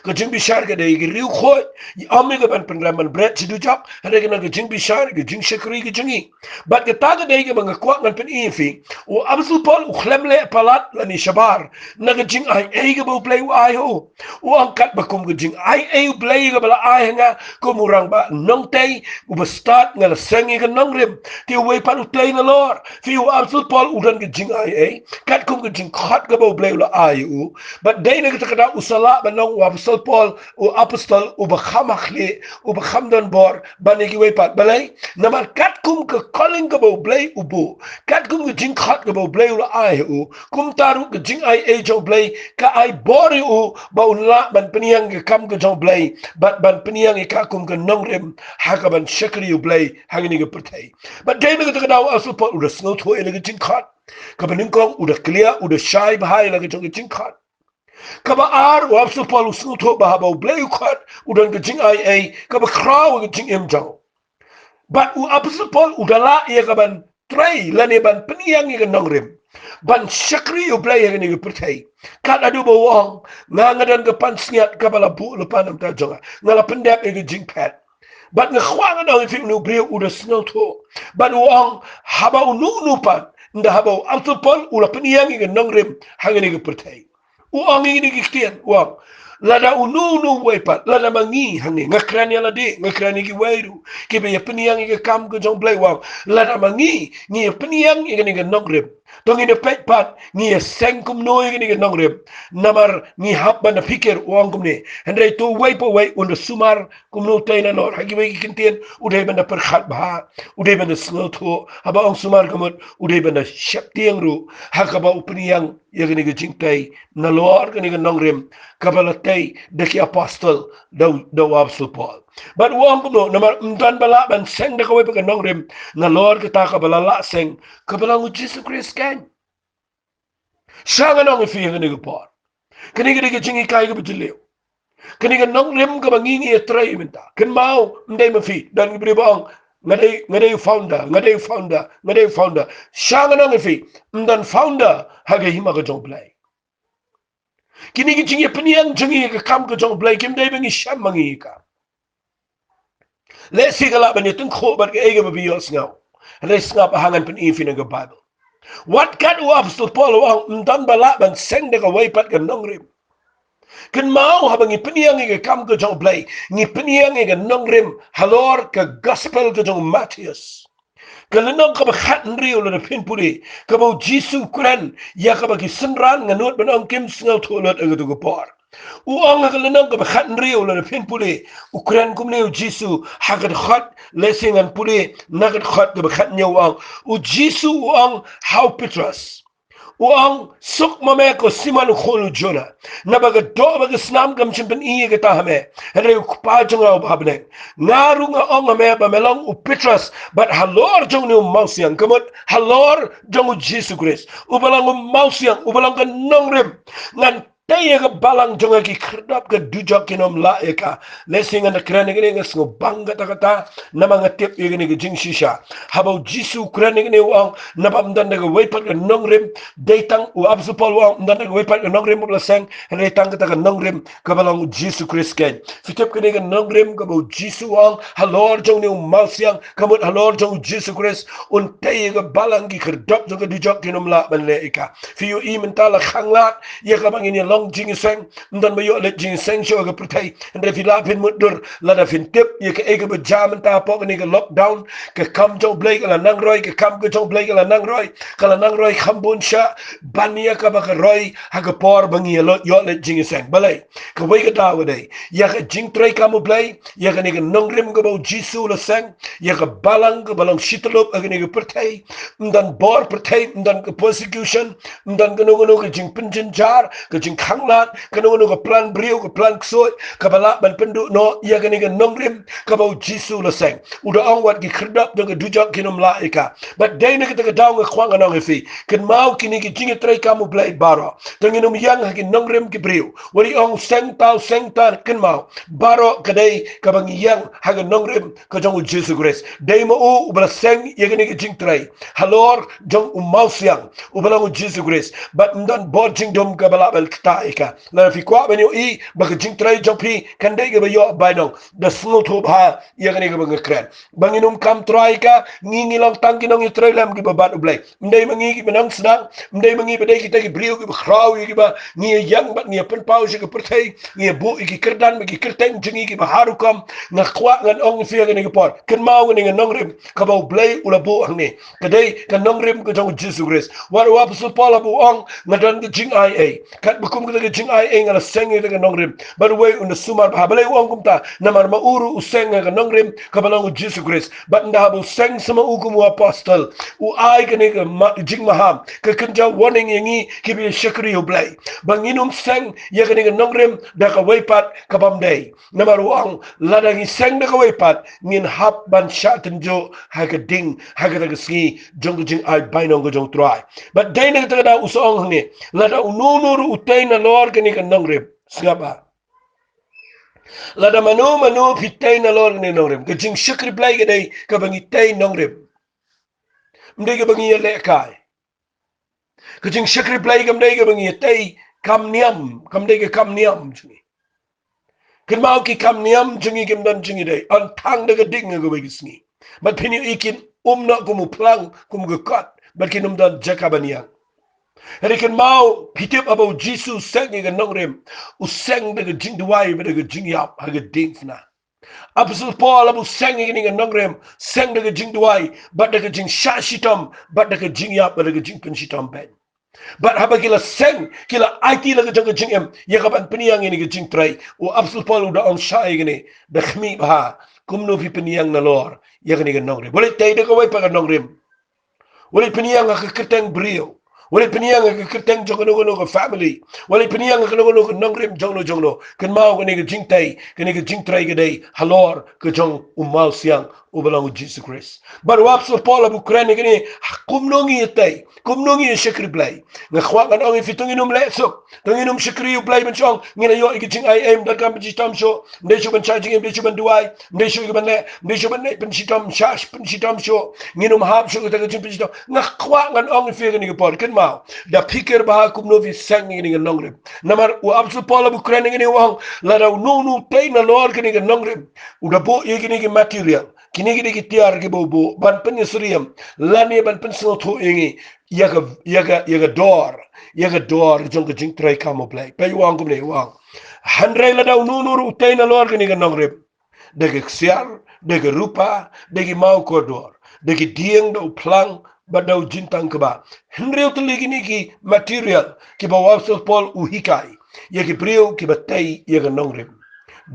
Ka jingbishar ka dei ka riewkhuid, ym ïa ka ban pynrem ban bret sha dujok, hynrei ka don ka jingbishar, ka jingshakri ka jong ngi. Bad kata ka dei kaba nga kwah ngan pyni ïa phi. U Apostol Paul u khlem leh palat lane shabar na ka jingaiei kaba U Blei u ai ha u. U ong katba kum ka jingaiei U Blei kaba la ai ha nga kum u rangbah nongtei uba stad, nga la seng ïa ka nongrim. Te uwei pat u tei nalor. Phi, u Apostol Paul u don ka jingaiei katkum ka jingkhot kaba U Blei u la ai ha u. Bad dei na kata ka daw u sa lah ban long u Apostol Paul, u apostol uba kham ha khlieh, uba kham don bor ban ïa kiwei pat. Balei? Namar katkum ka calling kaba U Blei u buh, katkum ka jingkhot kaba U Blei u la ai ha u, kumta ruh ka jingaiei jong U Blei ka ai bor ïa u ba un lah ban pynïeng ïa ka kam ka jong U Blei, bad ban pynïeng ïa ka kum ka nongrim ha kaban shakri U Blei ha kane ka pyrthei. Bad dei na kata ka daw u Apostol Paul u da sngewthuh ïa la ka jingkhot. Kaba nyngkong u da clear, u da shai bha ïa la ka jong ka jingkhot. Kaba ar, u Apostol Paul u sngewthuh ba haba U Blei u khot, u don ka jingaiei kaba khraw ka jingim jong u. Bad u Apostol Paul u da lah ïa kaban trei lane ban pynïeng ïa ka nongrim ban shakri U Blei ha kane ka pyrthei. Kat haduh ba u ong, nga, nga don ka pansngiat kaba la buh lypa na ka bynta jong nga. Nga la pyndep ïa ka jingphet. Bad nga kwah ngan ong ïa phi, une u briew u da sngewthuh. Bad u ong, haba uno uno pat, ynda haba u Apostol Paul u la pynïeng ïa ka nongrim ha kane ka pyrthei, u ong ïa kine ki ktien, u ong, lada uno uno uwei pat, lada ma ngi hangne, nga kren ïa lade, nga kren ïa kiwei ruh kiba ïa pynïeng ïa ka kam ka jong U Blei, u ong, lada ma ngi ngi ïa pynïeng ïa kane ka nongrim, to ngin ïa peit pat ngi ïa seng kumno ïa kane ka nongrim. Namar ngi hap ban da phikir, u ong kumne. Hynrei to uwei pa uwei un da sumar kumno u tei nalor. Ha kiwei ki kyntien u dei ban da pyrkhat bha, u dei ban da sngewthuh. Haba ong sumar ka mut u dei ban da sheptieng ruh ha kaba u pynïeng ïa kane ka jingtei nalor kane ka nongrim kaba la tei da ki apostol, da u, da u Apostol Paul. Bad u ong kumno, namar ym don ba lah ban seng da kawei pat ka nongrim nalor kata kaba la lah seng, kaba long u Jisu Khrist keiñ. Sha ngan ong ïa phi ha kane ka por, kane ka dei ka jinghikai kaba jylliew. Kane ka nongrim kaba ngi ngi ïa trei mynta. Kynmaw, ym dei ma phi, don ki briew ba ong, nga dei, nga dei founder, nga dei founder, nga dei founder. Sha ngan ong ïa phi, ym don founder ha ka hima ka jong U Blei. Kine ki jingïapynïeng jong ngi ha ka kam ka jong U Blei kim dei ba ngi shem ma ngi ïa ka. Lehse ka lah ban ïatyngkhuh bad kaei kaba phi ïohsngew. Hynrei sngap ha ngan pyni ïa phi na ka Baibl. Wat kat u Apostol Paul u ong, ym don ba lah ban seng da kawei pat ka nongrim. Kynmaw, haba ngi pynïeng ïa ka kam ka jong U Blei, ngi pynïeng ïa ka nongrim halor ka gospel ka jong u Mathaios. Ka lynnong kaba khathynriew, lada phin pule, kaba u Jisu u kren ïa kaba ki synran, nga nud ban ong kim sngewthuh lut ha kato ka por. U ong ha ka lynnong kaba khathynriew, lada phin pule, u kren kumne u Jisu ha ka dkhot, lehse ngan pule na ka dkhot kaba khathynñiew, u ong, u Jisu u ong ha u Petros, u ong, suk ma me ko Simon u khun u Jona, naba ka doh bad ka snam kam shym pyni ïa kata ha me, hynrei u Kpa jong nga uba ha bneng. Nga ruh nga ong ha me ba me long u Petros, bad halor jong une u mawsiang, ka mut halor jong u Jisu Khrist, uba long u mawsiang, uba long ka nongrim, ngan tei ïa ka balang jong nga, ki khyrdop ka dujok kin ym lah ïa ka. Lehse ngan da kren ïa kane nga sngewbang katta katta, namar nga tip ïa kane ka jingshisha. Haba u Jisu u kren ïa kane u ong, naba ym don da kawei pat ka nongrim, dei tang, u Apostol Paul u ong, ym don da kawei pat ka nongrim ba la seng, hynrei tang kata ka nongrim kaba long u Jisu Khrist keiñ. Phi tip, kane ka nongrim kaba u Jisu u ong halor jong une u mawsiang, ka mut halor jong u Jisu Khrist, un tei ïa ka balang, ki khyrdop jong ka dujok kin ym lah ban leh ïa ka. Phi ïohi mynta la khanglad ïa kaba ngin ïa long jingïaseng, ym don ba ïoh leit jingïaseng shuh ha ka pyrthei. Hynrei phi lah phin mutdur, lada phin tip ïa kaei kaba jia mynta hapoh kane ka lockdown, ka kam jong U Blei ka la nang roi, ka kam ka jong U Blei ka la nang roi, ka la nang roi kham bun shah ban ïa kaba ka roi ha ka por ba ngi ïa lo-, ïoh leit jingïaseng. Balei? Kawei ka daw ka dei ïa ka jingtrei kam U Blei, ïa kane ka nongrim kaba u Jisu u la seng, ïa ka balang kaba long shi tyllup ha kane ka pyrthei. Ym don bor pyrthei, ym don ka persecution, ym don kano kano ka jingpynjynjar, ka jingkhanglad, kano kano ka plan briew, ka plan ksuid kaba lah ban pynduh noh ïa kane ka nongrim kaba u Jisu u la seng. U da ong, wat ki khyrdop jong ka dujok kin ym lah ïa ka. Bad dei na kata ka daw nga kwah ngan ong ïa phi, kynmaw, kine ki jingïatrei kam U Blei baroh, to ngin ym ïeng ha ki nongrim ki briew. Wat ïa ong seng ta, seng ta, kynmaw, baroh ka dei kaba ngi ïeng ha ka nongrim ka jong u Jisu Khrist. Dei ma u uba la seng ïa kane ka jingtrei halor jong u mawsiang uba long u Jisu Khrist. Bad ym don bor jingdum kaba lah ban kta ïa ka. Lada phi kwah ban ïohi ba ka jingtrei jong phi kan dei kaba ïoh bainong, da sngewthuh bha ïa kane kaba nga kren. Ba ngin ym kam trai ïa ka, ngi ngi long tang ki nongïatreilang kiba bat U Blei. Ym dei ma ngi kiba nang sdang, ym dei ma ngi ba dei kita ki briew kiba khraw ïa kiba ngi ïa ïeng bad ngi ïa pynpaw sha ka pyrthei, ngi ïa buh ïa ki kyrdan bad ki kyrteng jong ngi kiba har rukom. Nga kwah ngan ong ïa phi ha kane ka por, kynmaw kane ka nongrim kaba U Blei u la buh hangne. Ka dei ka nongrim ka jong U Jisu Khrist. Wat u Apostol Paul haba u ong, nga don ka jingai ei. Katba kum kata ka jingai ei nga la seng ïa kata ka nongrim. Bad uwei un da sumar bha. Balei u ong kumta? Namar ma u ruh u seng ïa ka nongrim kaba long U Jisu Khrist. Bad ynda haba u seng sa ma u kum u apostol, u ai kane ka ma-, jingmaham, ka kynja warning ïa ngi kiba ïa shakri U Blei, ba ngin ym seng ïa kane ka nongrim da kawei pat ka bym dei. Namar u ong, lada ngi seng da kawei pat, ngin hap ban shah tynjuh ha ka ding, ha kata ka sngi jong ka jingai bainong ka jong U Trai. Bad dei na kata ka daw u sa ong hangne, lada uno uno ruh u tei nalor kane ka nongrim. Sngap bha. Lada mano mano phi tei nalor kane ka nongrim. Ka jingshakri Blei ka dei kaba ngi tei nongrim. Ym dei kaba ngi ïalehkai. Ka jingshakri Blei kam dei kaba ngi ïatei kam niam, kam dei ka kam niam jong ngi. Kynmaw, ki kam niam jong ngi kim don jingïadei, yn thang da ka ding ha kawei ka sngi. Bad phin ïohi kin um noh kum u phlang, kum ka kot, bad kin ym don jaka ban ïeng. Hynrei kynmaw, phi tip haba U Jisu u seng ïa ka nongrim, u seng da ka jingduwai bad da ka jingïap ha ka diengphna. Apostol Paul haba u seng ïa kane ka nongrim, seng da ka jingduwai bad da ka jingshah shitom bad da ka jingïap bad da ka jingpynshitom beiñ. Bad haba ki la seng, ki la aiti la ka jong ka jingim ïa ka ban pynïang ïa kane ka jingtrei. U Apostol Paul u da ong shai ïa kane, da khmih bha kumno phi pynïang nalor ïa kane ka nongrim. Wat leit tei da kawei pat ka nongrim. Wat leit pynïang ha ka kyrteng briew. Wat leit pynïang ha ka kyrteng jong kano kano ka family. Wat leit pynïang ha kano kano ka nongrim jong no jong no. Kynmaw, kane ka jingtei, kane ka jingtrei ka dei halor ka jong u mawsiang uba long U Jisu Khrist. Bad u Apostol Paul haba u kren ïa kane, kumno ngi ïatei, kumno ngi ïashakri Blei. Nga kwah ngan ong ïa phi, to ngin ym leh suk, to ngin ym shakri U Blei ban shu ong, ngin ïoh ïa ka jingai ei, ym donkam pynshitom shuh, ym dei shuh ban shah jingim, ym dei shuh ban duwai, ym dei shuh ïa ka ban leh, ym dei shuh ban leh pynshitom, shah pynshitom shuh, ngin ym hap shuh kata ka jingpynshitom. Nga kwah ngan ong ïa phi ha kane ka por, kynmaw, da phikir bha kumno phi seng ïa kane ka nongrim. Namar u Apostol Paul haba u kren ïa kane u ong, lada uno uno u tei nalor kane ka nongrim, u da buh ïa kine ki material, kine ki dei ki tiar kiba u buh ban pynïasyriem lane ban pynsngewthuh ïa ngi ïa ka, ïa ka, ïa ka dor, ïa ka dor jong ka jingtrei kam U Blei. Peit, u ong kumne, u ong, hynrei lada uno uno ruh u tei nalor kane ka nongrim, da ka ksiar, da ka rupa, da ki maw kordor, da ki dieng, da u phlang, bad da u jingtang kba. Hynriew tylli kine ki material kiba u Apostol Paul u hikai ïa ki briew kiba tei ïa ka nongrim.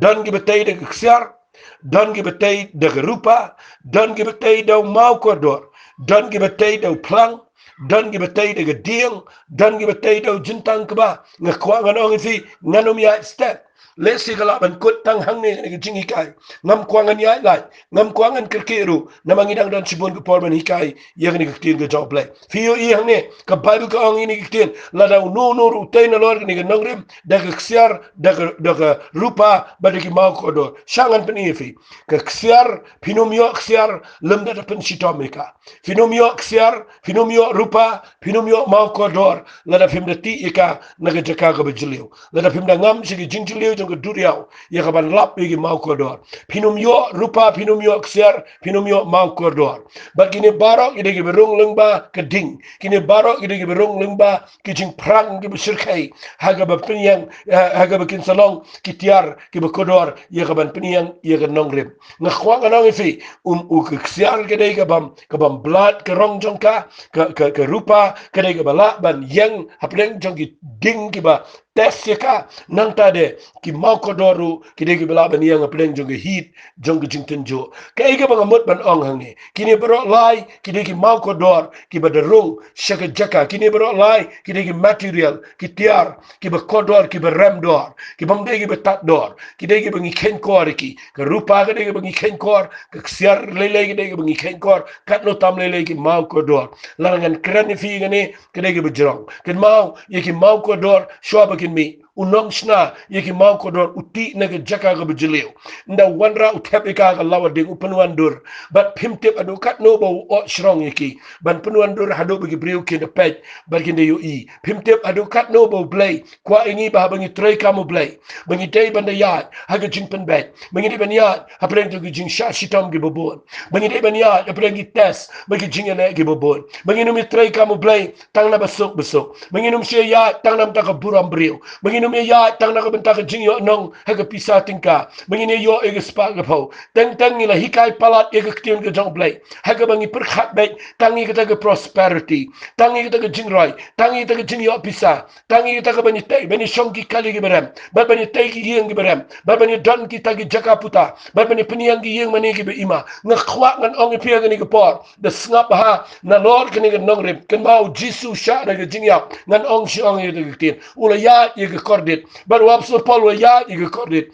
Don kiba tei da ka ksiar, don kiba tei da ka rupa, don kiba tei da u maw kordor, don kiba tei da u phlang, don kiba tei da ka dieng, don kiba tei da u jingtang kba. Nga kwah ngan ong ïa phi, ngan ym ïaid step. Lehse ka lah ban kut tang hangne ha kane ka jinghikai. Ngam kwah ngan ïaid lait, ngam kwah ngan kyrkieh ruh, namar ngi dang don shibun ka por ban hikai ïa kane ka ktien ka jong U Blei. Phi ïohi hangne, ka Baibl ka ong ïa kane ka ktien, lada uno uno ruh u tei nalor kane ka nongrim, da ka ksiar, da ka, da ka rupa, bad da ki maw kordor. Shah ngan pyni ïa phi. Ka ksiar, phin ym ïoh ksiar lymda da pynshitom ïa ka. Phin ym ïoh ksiar, phin ym ïoh rupa, phin ym ïoh maw kordor lada phim da tih ïa ka na ka jaka kaba jylliew. Lada phim da ngam sha ki jingjylliew jong ka duriaw ïa ka ban lap ïa ki maw kordor, phin ym ïoh rupa, phin ym ïoh ksiar, phin ym ïoh maw kordor. Bad kine baroh ki dei kiba rung lyngba ka ding. Kine baroh ki dei kiba rung lyngba ki jingpyrshang kiba shyrkhei, ha kaba pynïang, ha, ha kaba kin sa long ki tiar kiba kordor ïa ka ban pynïang ïa ka nongrim. Nga kwah ngan ong ïa phi, um, u ka ksiar ka dei ka bym, ka bym blad ka rong jong ka, ka, ka, ka rupa ka dei kaba lah ban ïeng hapdeng jong ki ding kiba test ïa ka. Nangta de, ki maw kordor ruh ki dei kiba lah ban ïeng hapdeng jong ka heat jong ka jingtynjuh. Kaei kaba nga mut ban ong hangne, kine baroh lai ki dei ki maw kordor kiba da rung sha ka jaka. Kine baroh lai ki dei ki material, ki tiar kiba kordor, kiba rem dor, ki bym dei kiba tad dor. Ki dei kiba ngi kheiñ kor ïa ki. Ka rupa ka dei kaba ngi kheiñ kor, ka ksiar lei lei ka dei kaba ngi kheiñ kor, katno tam lei lei ki maw kordor. Lada ngan kren ïa phi kane, ka dei kaba jrong. Kynmaw, ïa ki maw kordor, shuwa ba kin mih, u nongshna ïa ki maw kordor, u tih na ka jaka kaba jylliew. Ynda u wanrah u thep ïa ka ha ka lawa ding, u pynwandur. Bad phim tip haduh katno ba u oh shrong ïa ki ban pynwandur haduh ba ki briew kin da peit bad kin da ïohi. Phim tip haduh katno ba U Blei kwah ïa ngi ba haba ngi trei kam U Blei, ba ngi dei ban da ïaid ha ka jingpynbeit, ba ngi dei ban ïaid hapdeng jong ki jingshah shitom kiba bun, ba ngi dei ban ïaid hapdeng ki test bad ki jingïaleh kiba bun, ba ngin ym ïatrei kam U Blei tang na ba suk ba suk, ba ngin ym shah ïaid tang na bynta ka burom briew, ba ngin ym ïaid tang na ka bynta ka jingïohnong ha ka pisa tyngka, ba ngin ïa ïoh ïa ka spah ka phew. Teng teng ngi la hikai palat ïa ka ktien ka jong U Blei ha kaba ngi pyrkhat beit tang ïa kata ka prosperity, tang ïa kata ka jingroi, tang ïa kata ka jingïoh pisa, tang ïa kata ka ban ïatei, ban ïashong ki kali kiba rem, bad ban ïatei ki ïing kiba rem, bad ban ïadon kita ki jaka puta, bad ban ïapynïeng ki ïing mane kiba ima. Nga kwah ngan ong ïa phi ha kane ka por, da sngap bha nalor kane ka nongrim, kynmaw U Jisu shah da ka jingïap. Ngan ong shi ong ïa kata ka ktien, u la ïaid ïa ka kordit, bad u Apostol Paul u la ïaid ïa ka kordit.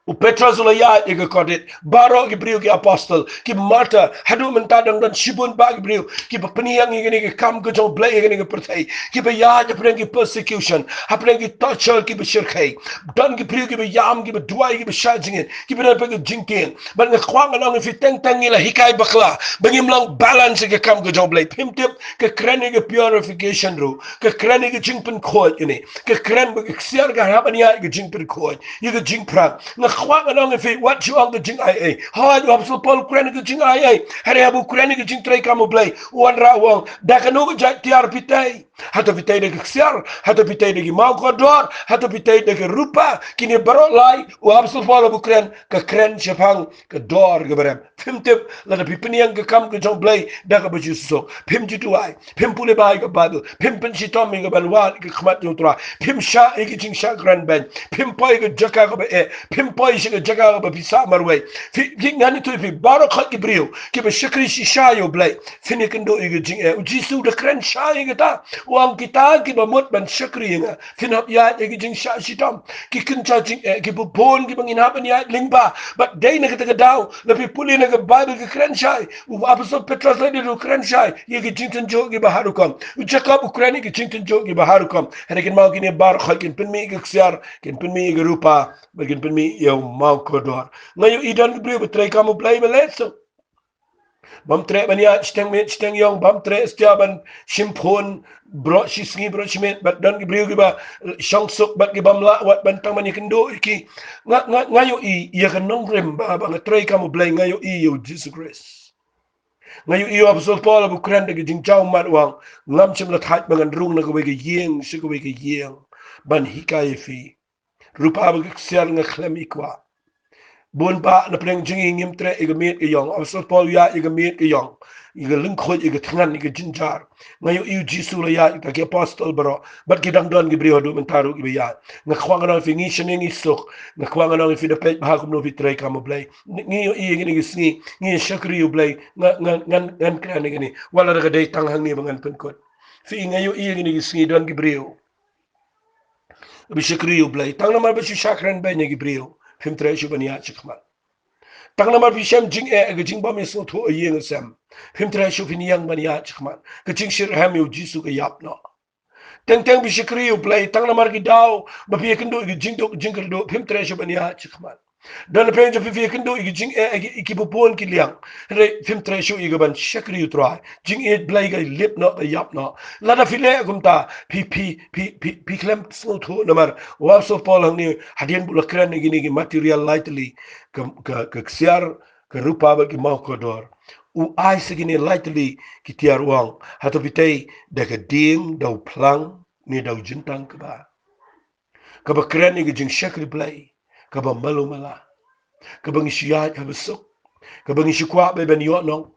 U Petros u la ïaid ïa ka kordit. Baroh ki briew ki apostol, ki martyr, haduh mynta dang don shibun bah ki briew kiba pynïeng ïa kane ka kam ka jong U Blei ha kane ka pyrthei, kiba ïaid hapdeng ki persecution, hapdeng ki torture, kiba shyrkhei. Don ki briew kiba ïam, kiba duwai, kiba shah jingit, kiba don hapdeng ka jingtieng. Bad nga kwah ngan ong ïa phi, teng teng ngi la hikai bakla ba ngim long balance ïa ka kam ka jong U Blei. Phim tip, ka kren ïa ka purification ruh, ka kren ïa ka jingpynkhuid ïa kane, ka kren ba ka ksiar ka hap ban ïaid ïa ka jingpynkhuid, ïa ka jingpyrkhat. Nga kwah ngan ong ïa phi, wat shu ong ka jingaiei. Hooid, u Apostol Paul u kren ïa ka jingaiei. Hynrei haba u kren ïa ka jingtrei kam U Blei, u wanrah u ong, da kano ka jait tiar phi tei? Hato phi tei da ka ksiar? Hato phi tei da ki maw kordor? Hato phi tei da ka rupa? Kine baroh lai u Apostol Paul haba u kren, ka kren shaphang ka dor kaba rem. Phim tip, lada phi pynïeng ka kam ka jong U Blei da kaba ju suk, phim ju duwai, phim pule bha ïa ka Baibl, phim pynshitom ïa ka ban wad ïa ka khmat jong U Trai, phim shah ïa ka jingshah kren beiñ, phim poi ïa ka jaka kaba eh, phim poi sha ka jaka kaba phi sah marwei. Phi, phi, ngan ïathuh ïa phi, baroh khoit ki briew kiba shakri shisha ïa U Blei, phin ïakynduh ïa ka jingeh. U Jisu u da kren shai ïa kata, u ong, kita kiba mut ban shakri ïa nga, phin hap ïaid ïa ka jingshah shitom. Ki kynja jingeh kiba bun kiba ngin hap ban ïaid lyngba. Bad dei na kata ka daw, lada phi pule na ka Baibl ka kren shai, u Apostol Petros lada u kren shai ïa ki jingtynjuh kiba har rukom, u Jakob u kren ïa ki jingtynjuh kiba har rukom. Hynrei kynmaw, kine baroh khoit kin pynmih ïa ka ksiar, kin pynmih ïa ka rupa, bad kin pynmih ïa u maw kordor. Nga ïohi don ki briew ba trei kam U Blei ba leh suk. Bym treh ban ïaid shiteng miet shiteng ïong, bym treh satia ban shim phone baroh shi sngi baroh shi miet. Bad don ki briew kiba shong suk bad ki bym lah wat ban tang ban ïakynduh ïa ki. Nga, nga, nga ïohi ïa ka nongrim ba, ba nga trei kam U Blei, nga ïohi ïa U Jisu Khrist. Nga ïohi ïa u Apostol Paul haba u kren da ka jingjaw mat, u ong, ngam shym la thait ba ngan rung na kawei ka ïing sha kawei ka ïing ban hikai ïa phi. Rupa bad ka ksiar nga khlem i kwah. Bun bah na pdeng jong ngi ngim treh ïa ka miet ka ïong. U Apostol Paul u ïaid ïa ka miet ka ïong, ïa ka lyngkhuid, ïa ka thngan, ïa ka jynjar. Nga ïohi U Jisu u la ïaid, kita ki apostol baroh, bad ki dang don ki briew haduh mynta ruh kiba ïaid. Nga kwah ngan ong ïa phi, ngi shane ngi suk. Nga kwah ngan ong ïa phi, da peit bha kumno phi trei kam U Blei. Ngi ïohi ïa kine ki sngi, ngi shakri ïa U Blei. Nga, nga, ngan, ngan kren ïa kine, wat la da ka dei tang hangne ba ngan pynkut. Phi, nga ïohi ïa kine ki sngi don ki briew ba shakri ïa U Blei, tang namar ba shu shah kren beiñ ïa ki briew, phim treh shuh ban ïaid shakhmat. Tang namar phi shem jingeh, ka jingbym ïasngewthuh ha ïing ha sem, phim treh shuh phin ïeng ban ïaid shakhmat. Ka jingshitrhem ïa U Jisu ka ïap noh. Teng teng phi shakri ïa U Blei, tang namar ki daw ba phi ïakynduh ïa ka jingduk jingkyrduh, phim treh shuh ban ïaid shakhmat. Don phi, phi, phi ïakynduh ïa ka jingeh, ïa ki, ïa kiba bun ki liang, hynrei phim treh shuh ïa ka ban shakri ïa U Trai. Jingïeit Blei ka lip noh, ka ïap noh. Lada phi leh kumta, phi, phi, phi, phi, phi khlem sngewthuh namar u Apostol Paul hangne, hadien ba u la kren ïa kine ki material lai tylli, ka, ka, ka ksiar, ka rupa bad ki maw kordor, u ai sa kine lai tylli ki tiar, u ong, hato phi tei da ka dieng, da u phlang, ne da u jyntang kaba, kaba kren ïa ka jingshakri Blei kaba malu mala, kaba ngi shu ïaid ha ba suk, kaba ngi shu kwah beit ban ïohnong,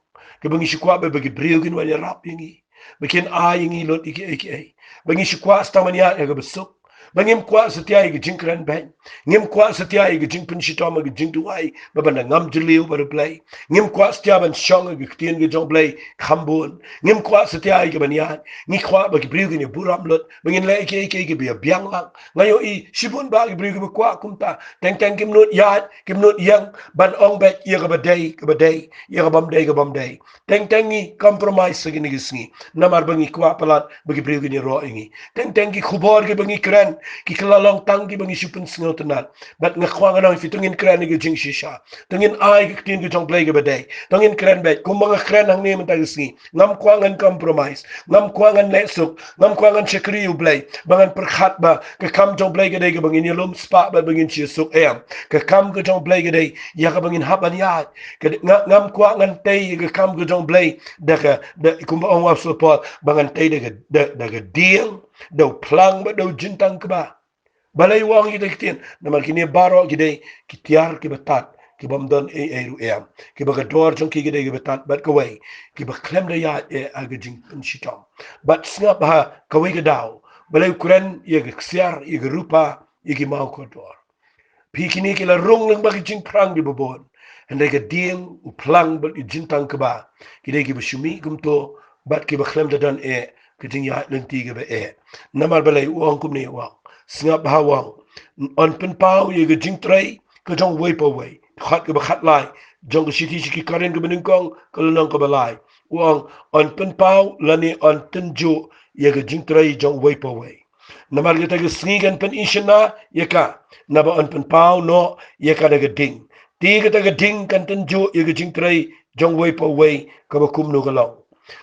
kaba ngi shu kwah beit ba ki briew kin wan ïarap ïa ngi, ba kin ai ïa ngi lut ïa kiei kiei, ba ngi shu kwah sa tang ban ïaid ha kaba suk, ba ngim kwah satia ïa ka jingkren beiñ, ngim kwah satia ïa ka jingpynshitom ha ka jingduwai, ba ban da ngam jylliew bad U Blei. Ngim kwah satia ban shong ha ka ktien ka jong U Blei kham bun. Ngim kwah satia ïa ka ban ïaid. Ngi kwah ba ki briew kin ïaburom lut, ba ngin leh ïa kiei kiei kiba ïabiang lang. Nga ïohi shibun bah ki briew kiba kwah kumta. Teng teng kim nud ïaid, kim nud ïeng, ban ong beit ïa kaba dei, kaba dei, ïa ka bym dei, ka bym dei. Teng teng ngi compromise ha kine ki sngi namar ba ngi kwah palat ba ki briew kin ïaroh ïa ngi. Teng teng ki khubor kiba ngi kren, Ki kylla long tang kiba ngi shu pynsngewtynnat. Bad nga kwah ngan ong ïa phi, to ngin kren ïa ka jingshisha. To ngin ai ka ktien ka jong U Blei kaba dei. To ngin kren beit. Kumba nga kren hangne mynta ka sngi, ngam kwah ngan compromise. Ngam kwah ngan leh suk. Ngam kwah ngan shakri ïa U Blei ba ngan pyrkhat ba ka kam jong U Blei ka dei kaba ngin ïalum spah bad ba ngin shu suk, em. Ka kam ka jong U Blei ka dei ïa kaba ngin hap ban ïaid. Ka dei, nga, ngam kwah ngan tei ïa ka kam ka jong U Blei da ka, da, kumba ong u Apostol Paul, ba ngan tei da ka, da, da ka dieng, da u phlang bad da u jingtang kba. Balei u ong kita ki ktien? Namar kine baroh ki dei ki tiar kiba tad, kibym don ei ei ruh, em. Kiba ka dor jong ki ka dei kaba tad bad kawei, kiba khlem da ïaid eh ha ka jingpynshitom. Bad sngap ha kawei ka daw, balei u kren ïa ka ksiar, ïa ka rupa, ïa ki mawkordor? Phi, kine ki la rung lyngba ki jingpyrshang kiba bun. Hynrei ka dieng, u phlang bad u jingtang kba, ki dei kiba shu mih kumto bad kiba khlem da don eh ka jingïaid lynti kaba eh. Namar balei? U ong kumne, u ong, sngap bha, u ong, yn pynpaw ïa ka jingtrei ka jong uwei pa uwei. Dkhot kaba khatlai jong ka shithi sha ki Korinth kaba nyngkong, ka lynnong kaba lai, u ong, yn pynpaw lane yn tynjuh ïa ka jingtrei jong uwei pa uwei. Namar kata ka sngi kan pyni shynna ïa ka, naba yn pynpaw noh ïa ka da ka ding. Te kata ka ding kan tynjuh ïa ka jingtrei jong uwei pa uwei, kaba kumno ka long.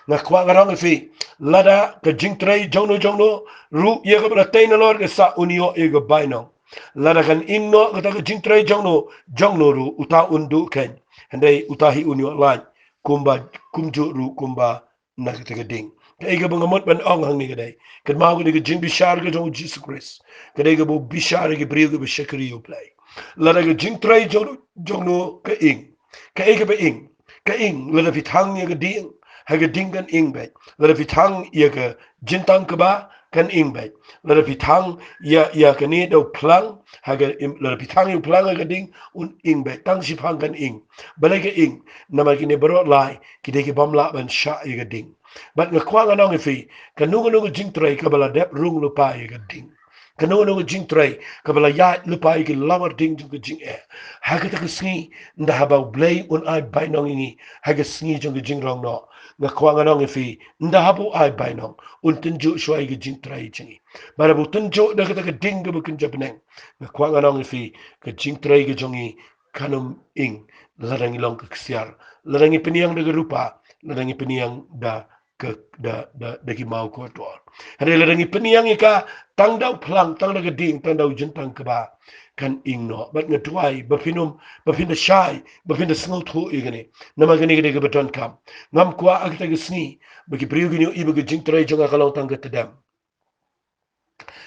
Nga kwah ngan ong ïa phi, lada ka jingtrei jongno jongno ruh ïa kaba la tei nalor ka sah, un ïoh ïa ka bainong. Lada kan ing noh kata ka jingtrei jongno jongno ruh, uta un duh keiñ. Hynrei uta hi un ïoh lait, kumba, kumjuh ruh kumba na kata ka ding. Kaei kaba nga mut ban ong hangne ka dei, kynmaw, ka dei ka jingbishar ka jong u Jisu Khrist. Ka dei kaba u bishar ïa ki briew kiba shakri ïa U Blei. Lada ka jingtrei jong, jongno ka ing. Kaei kaba ing? Ka ing, lada phi thang ïa ka dieng, ha ka ding kan ing beit. Lada phi thang ïa ka jingtang kba, kan ing beit. Lada phi thang ïa, ïa kane da u phlang, ha ka im-, lada phi thang ïa u phlang ha ka ding, un ing beit. Tang shiphang kan ing. Balei ka ing? Namar kine baroh lai ki dei kibym lah ban shah ïa ka ding. Bad nga kwah ngan ong ïa phi, kano kano ka jingtrei kaba la dep rung lypa ïa ka ding, kano kano ka jingtrei kaba la ïaid lypa ïa ki lawar ding jong ka jingeh, ha kata ka sngi, ynda haba U Blei un ai bainong ïa ngi ha ka sngi jong ka jingrong noh, nga kwah ngan ong ïa phi, ynda haba u ai bainong, un tynjuh shuwa ïa ka jingtrei jong ngi. Bad haba u tynjuh da kata ka ding kaba kynja bneng, nga kwah ngan ong ïa phi, ka jingtrei ka jong ngi kan ym ing lada ngi long ka ksiar, lada ngi pynïang da ka rupa, lada ngi pynïang da ka, da, da, da ki mawkordor. Hynrei lada ngi pynïang ïa ka tang da u phlang, tang da ka ding, tang da u jingtang kba, kan ing noh. Bad nga duwai ba phin ym, ba phin da shai, ba phin da sngewthuh ïa kane. Namar kane ka dei kaba donkam. Ngam kwah ha kata ka sngi ba ki briew kin ïohi ba ka jingtrei jong nga ka long tang ka tdem.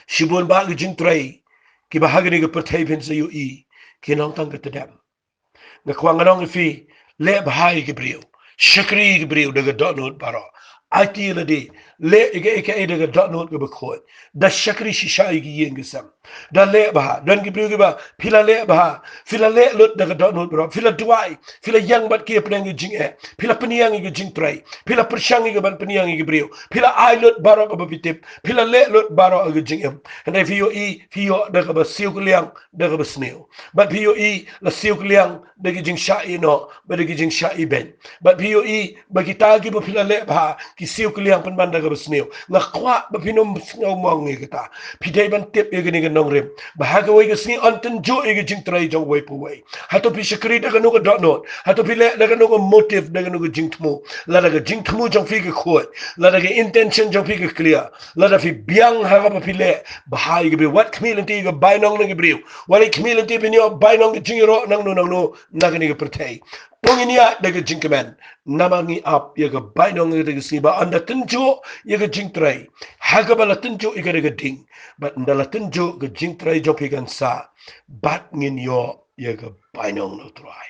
Shibun bah ki jingtrei kiba ha kane ka pyrthei phin sa ïohi, ki long tang ka tdem. Nga kwah ngan ong ïa phi, leh bha ïa ki briew, shakri ïa ki briew da ka dohnud baroh. Aiti ïa lade, leh ïa kaei kaei da ka dohnud kaba khuid. Da shakri shisha ïa ki ïing ki sem. Da leh bha. Don ki briew kiba, phi la leh bha, phi la leh lut da ka dohnud baroh, phi la duwai, phi la ïeng bad ki hapdeng ka jingeh, phi la pynïang ïa ka jingtrei, phi la pyrshang ïa ka ban pynïang ïa ki briew, phi la ai lut baroh kaba phi tip, phi la leh lut baroh ha ka jingim. Hynrei phi ïohi, phi ïoh da kaba siew kylliang da kaba sniew. Bad phi ïohi, la siew kylliang da ki jingshah ïehnoh bad da ki jingshah ïehbeiñ. Bad phi ïohi ba kita kiba phi la leh bha, ki siew kylliang pynban da kaba sniew. Nga kwah ba phin ym sngewmong ïa kata. Phi dei ban tip ïa kane ka nongrim, ba ha kawei ka sngi yn tynjuh ïa ka jingtrei jong uwei pa uwei. Hato phi shakri da kano ka dohnud? Hato phi leh da kano ka motive, da kano ka jingthmu? Lada ka jingthmu jong phi ka khuid, lada ka intention jong phi ka clear, lada phi biang ha kaba phi leh bha ïa ki briew, wat khmih lynti ïa ka bainong na ki briew, wat khmih lynti ban ïoh bainong, ka jingïaroh nangno nangno na kane ka pyrthei. To ngin ïaid da ka jingkmen, namar ngi ap ïa ka bainong ha kata ka sngi, ba ynda tynjuh ïa ka jingtrei ha kaba la tynjuh ïa ka da ka ding, bad ynda la tynjuh, ka jingtrei jong phi kan sah, bad ngin ïoh ïa ka bainong na U Trai.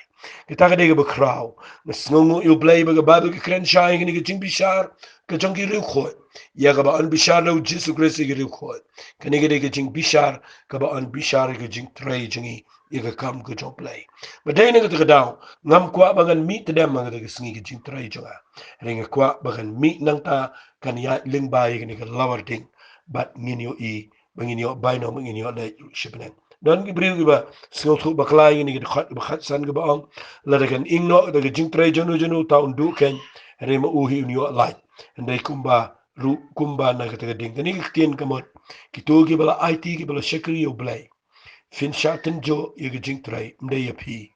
Kata ka dei kaba khraw. Nga sngewnguh ïa U Blei ba ka Baibl ka kren shai ïa kane ka jingbishar ka jong ki riewkhuid, ïa kaba yn bishar da u Jisu Khrist ïa ki riewkhuid. Kane ka dei ka jingbishar kaba yn bishar ïa ka jingtrei jong ngi ïa ka kam ka jong U Blei. Bad dei na kata ka daw, ngam kwah ba ngan mih tdem ha kata ka sngi ka jingtrei jong nga. Hynrei nga kwah ba kan mih nangta, kan ïaid lyngba ïa kane ka lawar ding, bad ngin ïohi ba ngin ïoh bainong, ba ngin ïoh leit ruh sha bneng. Don ki briew kiba sngewthuh bakla ïa kane ka dkhot kaba khatsan kaba ong, lada kan ing noh da ka jingtrei jongno jongno, uta un duh keiñ, hynrei ma u hi un ïoh lait. Hynrei kumba ruh, kumba na kata ka ding, kane ka ktien ka mut Kito kiba la aiti, kiba la shakri ïa U Blei, phin shah tynjuh ïa ka jingtrei, ym dei ïa phi.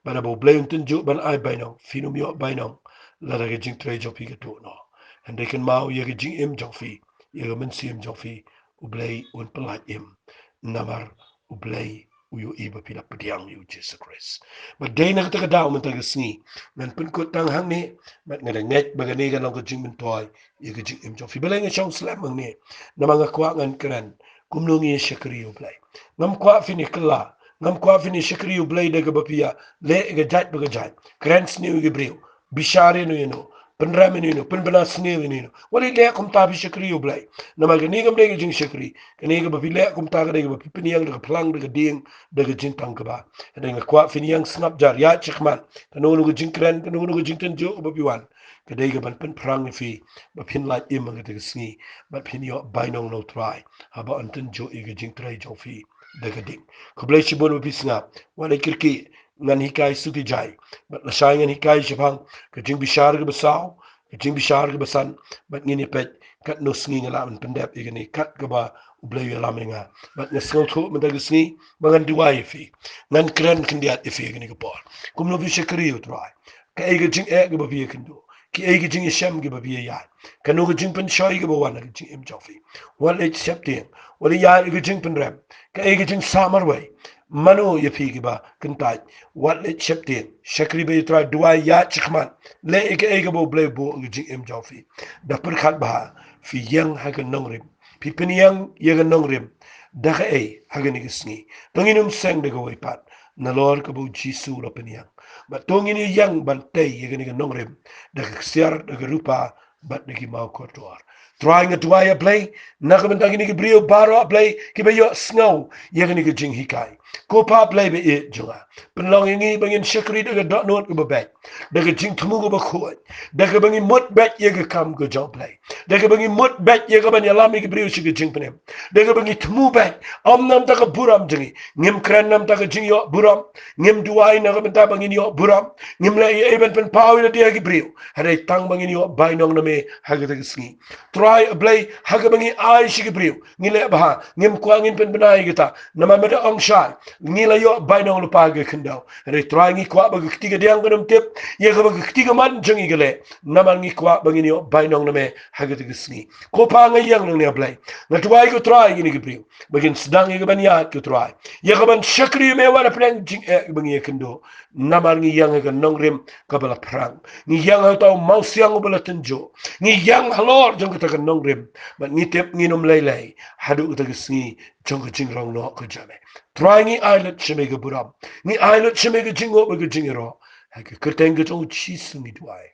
Bad haba U Blei un tynjuh ban ai bainong, phin ym ïoh bainong lada ka jingtrei jong phi ka tuh noh. Hynrei kynmaw, ïa ka jingim jong phi, ïa ka mynsiem jong phi, U Blei un pyllait im. Namar U Blei u ïohi ba phi la pdiang ïa U Jisu Khrist. Bad dei na kata ka daw mynta ka sngi, ngan pynkut tang hangne, bad nga da ngeit ba kane kan long ka jingmyntoi ïa ka jingim jong phi. Balei nga shong slem hangne? Namar nga kwah ngan kren kumno ngi ïa shakri ïa U Blei. Ngam kwah phin ïa kylla, ngam kwah phin ïa shakri ïa U Blei da kaba phi ïa leh ïa ka jait bad ka jait, kren sniew ïa ki briew, bishar ïano ïano, pynrem ïano ïano, pynbna sniew ïano ïano. Wat leh kumta, phi shakri ïa U Blei. Namar kane kam dei ka jingshakri. Kane kaba phi leh kumta ka dei kaba phi pynïeng da ka phlang, da ka dieng, da ka jingtang kaba. Hynrei nga kwah phin ïeng sngap jar, ïaid shakhmat. Kano kano ka jingkren, kano kano ka jingtynjuh kaba phi wan, ka dei kaban pynphrang ïa phi ba phin lait im ha kata ka sngi, bad phin ïoh bainong na U Trai haba un tynjuh ïa ka jingtrei jong phi da ka ding. Khublei shibun ba phi sngap. Wat leh kyrkieh, ngan hikai shuh ki jai, bad lashai ngan hikai shaphang ka jingbishar kaba saw, ka jingbishar kaba san, bad ngin ïa peit katno sngi nga lah ban pyndep ïa kane kat kaba U Blei u ïalam ïa nga. Bad nga sngewthuh mynta ka sngi ba ngan duwai ïa phi, ngan kren khyndiat ïa phi ha kane ka por. Kumno phi shakri ïa U Trai, kaei ka jingeh kaba phi ïakynduh, kiei ki jingïashem kiba phi ïaid, kano ka jingpynshoi kaba wan ha ka jingim jong phi. Wat leh sheptieng, wat leh ïaid ïa ka jingpynrem, kaei ka jingsamar wei, mano ïa phi kiba kyntait. Wat leh sheptieng, shakri bad U Trai, duwai, ïaid shakhmat, leh ïa kaei kaba U Blei u buh ha ka jingim jong phi. Da pyrkhat bha, phi ïeng ha ka nongrim, phi pynïeng ïa ka nongrim da kaei ha kane ka sngi? To ngin ym seng da kawei pat, nalor kaba U Jisu u la pynïeng. Bad to ngin ïeng ban tei ïa kane ka nongrim da ka ksiar, da ka rupa, bad da ki maw kordor. Trai, nga duwai, A Blei, na ka bynta kine ki briew baroh, A Blei, kiba ïohsngew ïa kane ka jinghikai. Ko Pa, A Blei ba ïeit jong nga, pynlong ïa ngi ba ngin shakri da ka dohnud kaba beit, da ka jingthmu kaba khuid, da kaba ngi mut beit ïa ka kam ka jong U Blei, da kaba ngi mut beit ïa kaban ïalam ïa ki briew sha ka jingpynim, da kaba ngi thmu beit, ym na ka bynta ka burom jong ngi. Ngim kren na ka bynta ka jingïohburom, ngim duwai na ka bynta ba ngin ïohburom, ngim leh ei ei ban pynpaw ïa lade ha ki briew, hynrei tang ba ngin ïoh bainong na me ha kata ka sngi. Trai, A Blei, ha kaba ngi ai sha ki briew, ngi leh bha, ngim kwah ngin pynbna ïa kata, namar me da ong shai, ngi la ïoh bainong lypa ha ka khyndew. Hynrei Trai, ngi kwah ba ka kti kadiang kan ym tip ïa kaba ka kti kamon jong ngi ka leh, namar ngi kwah ba ngin ïoh bainong na me ha kata ka sngi. Ko Pa, nga ïeng nangne, A Blei, nga duwai, ko Trai, ïa kine ki briew, ba kin sdang ïa kaban ïaid, ko Trai, ïa kaban shakri ïa me wat hapdeng jingeh ba ngi ïakynduh. Namar ngi ïeng ha ka nongrim kaba la phrang, ngi ïeng ha uta u mawsiang uba la tynjuh, ngi ïeng halor jong kata ka nongrim. Bad ngi tip ngin ym lei lei haduh kata ka sngi jong ka jingrong noh ka jong me. Trai, ngi ai lut sha me ka burom, ngi ai lut sha me ka jingnguh bad ka jingïaroh. Ha ka kyrteng ka jong U Jisu ngi duwai.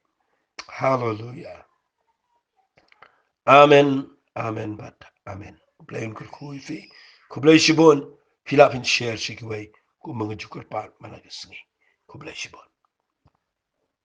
Haleluia. Amen, amen bad amen. U Blei un kyrkhu ïa phi. Khublei shibun. Phi lah phin share sha kiwei kumba nga ju kyrpad man la ka sngi. Khublei shibun.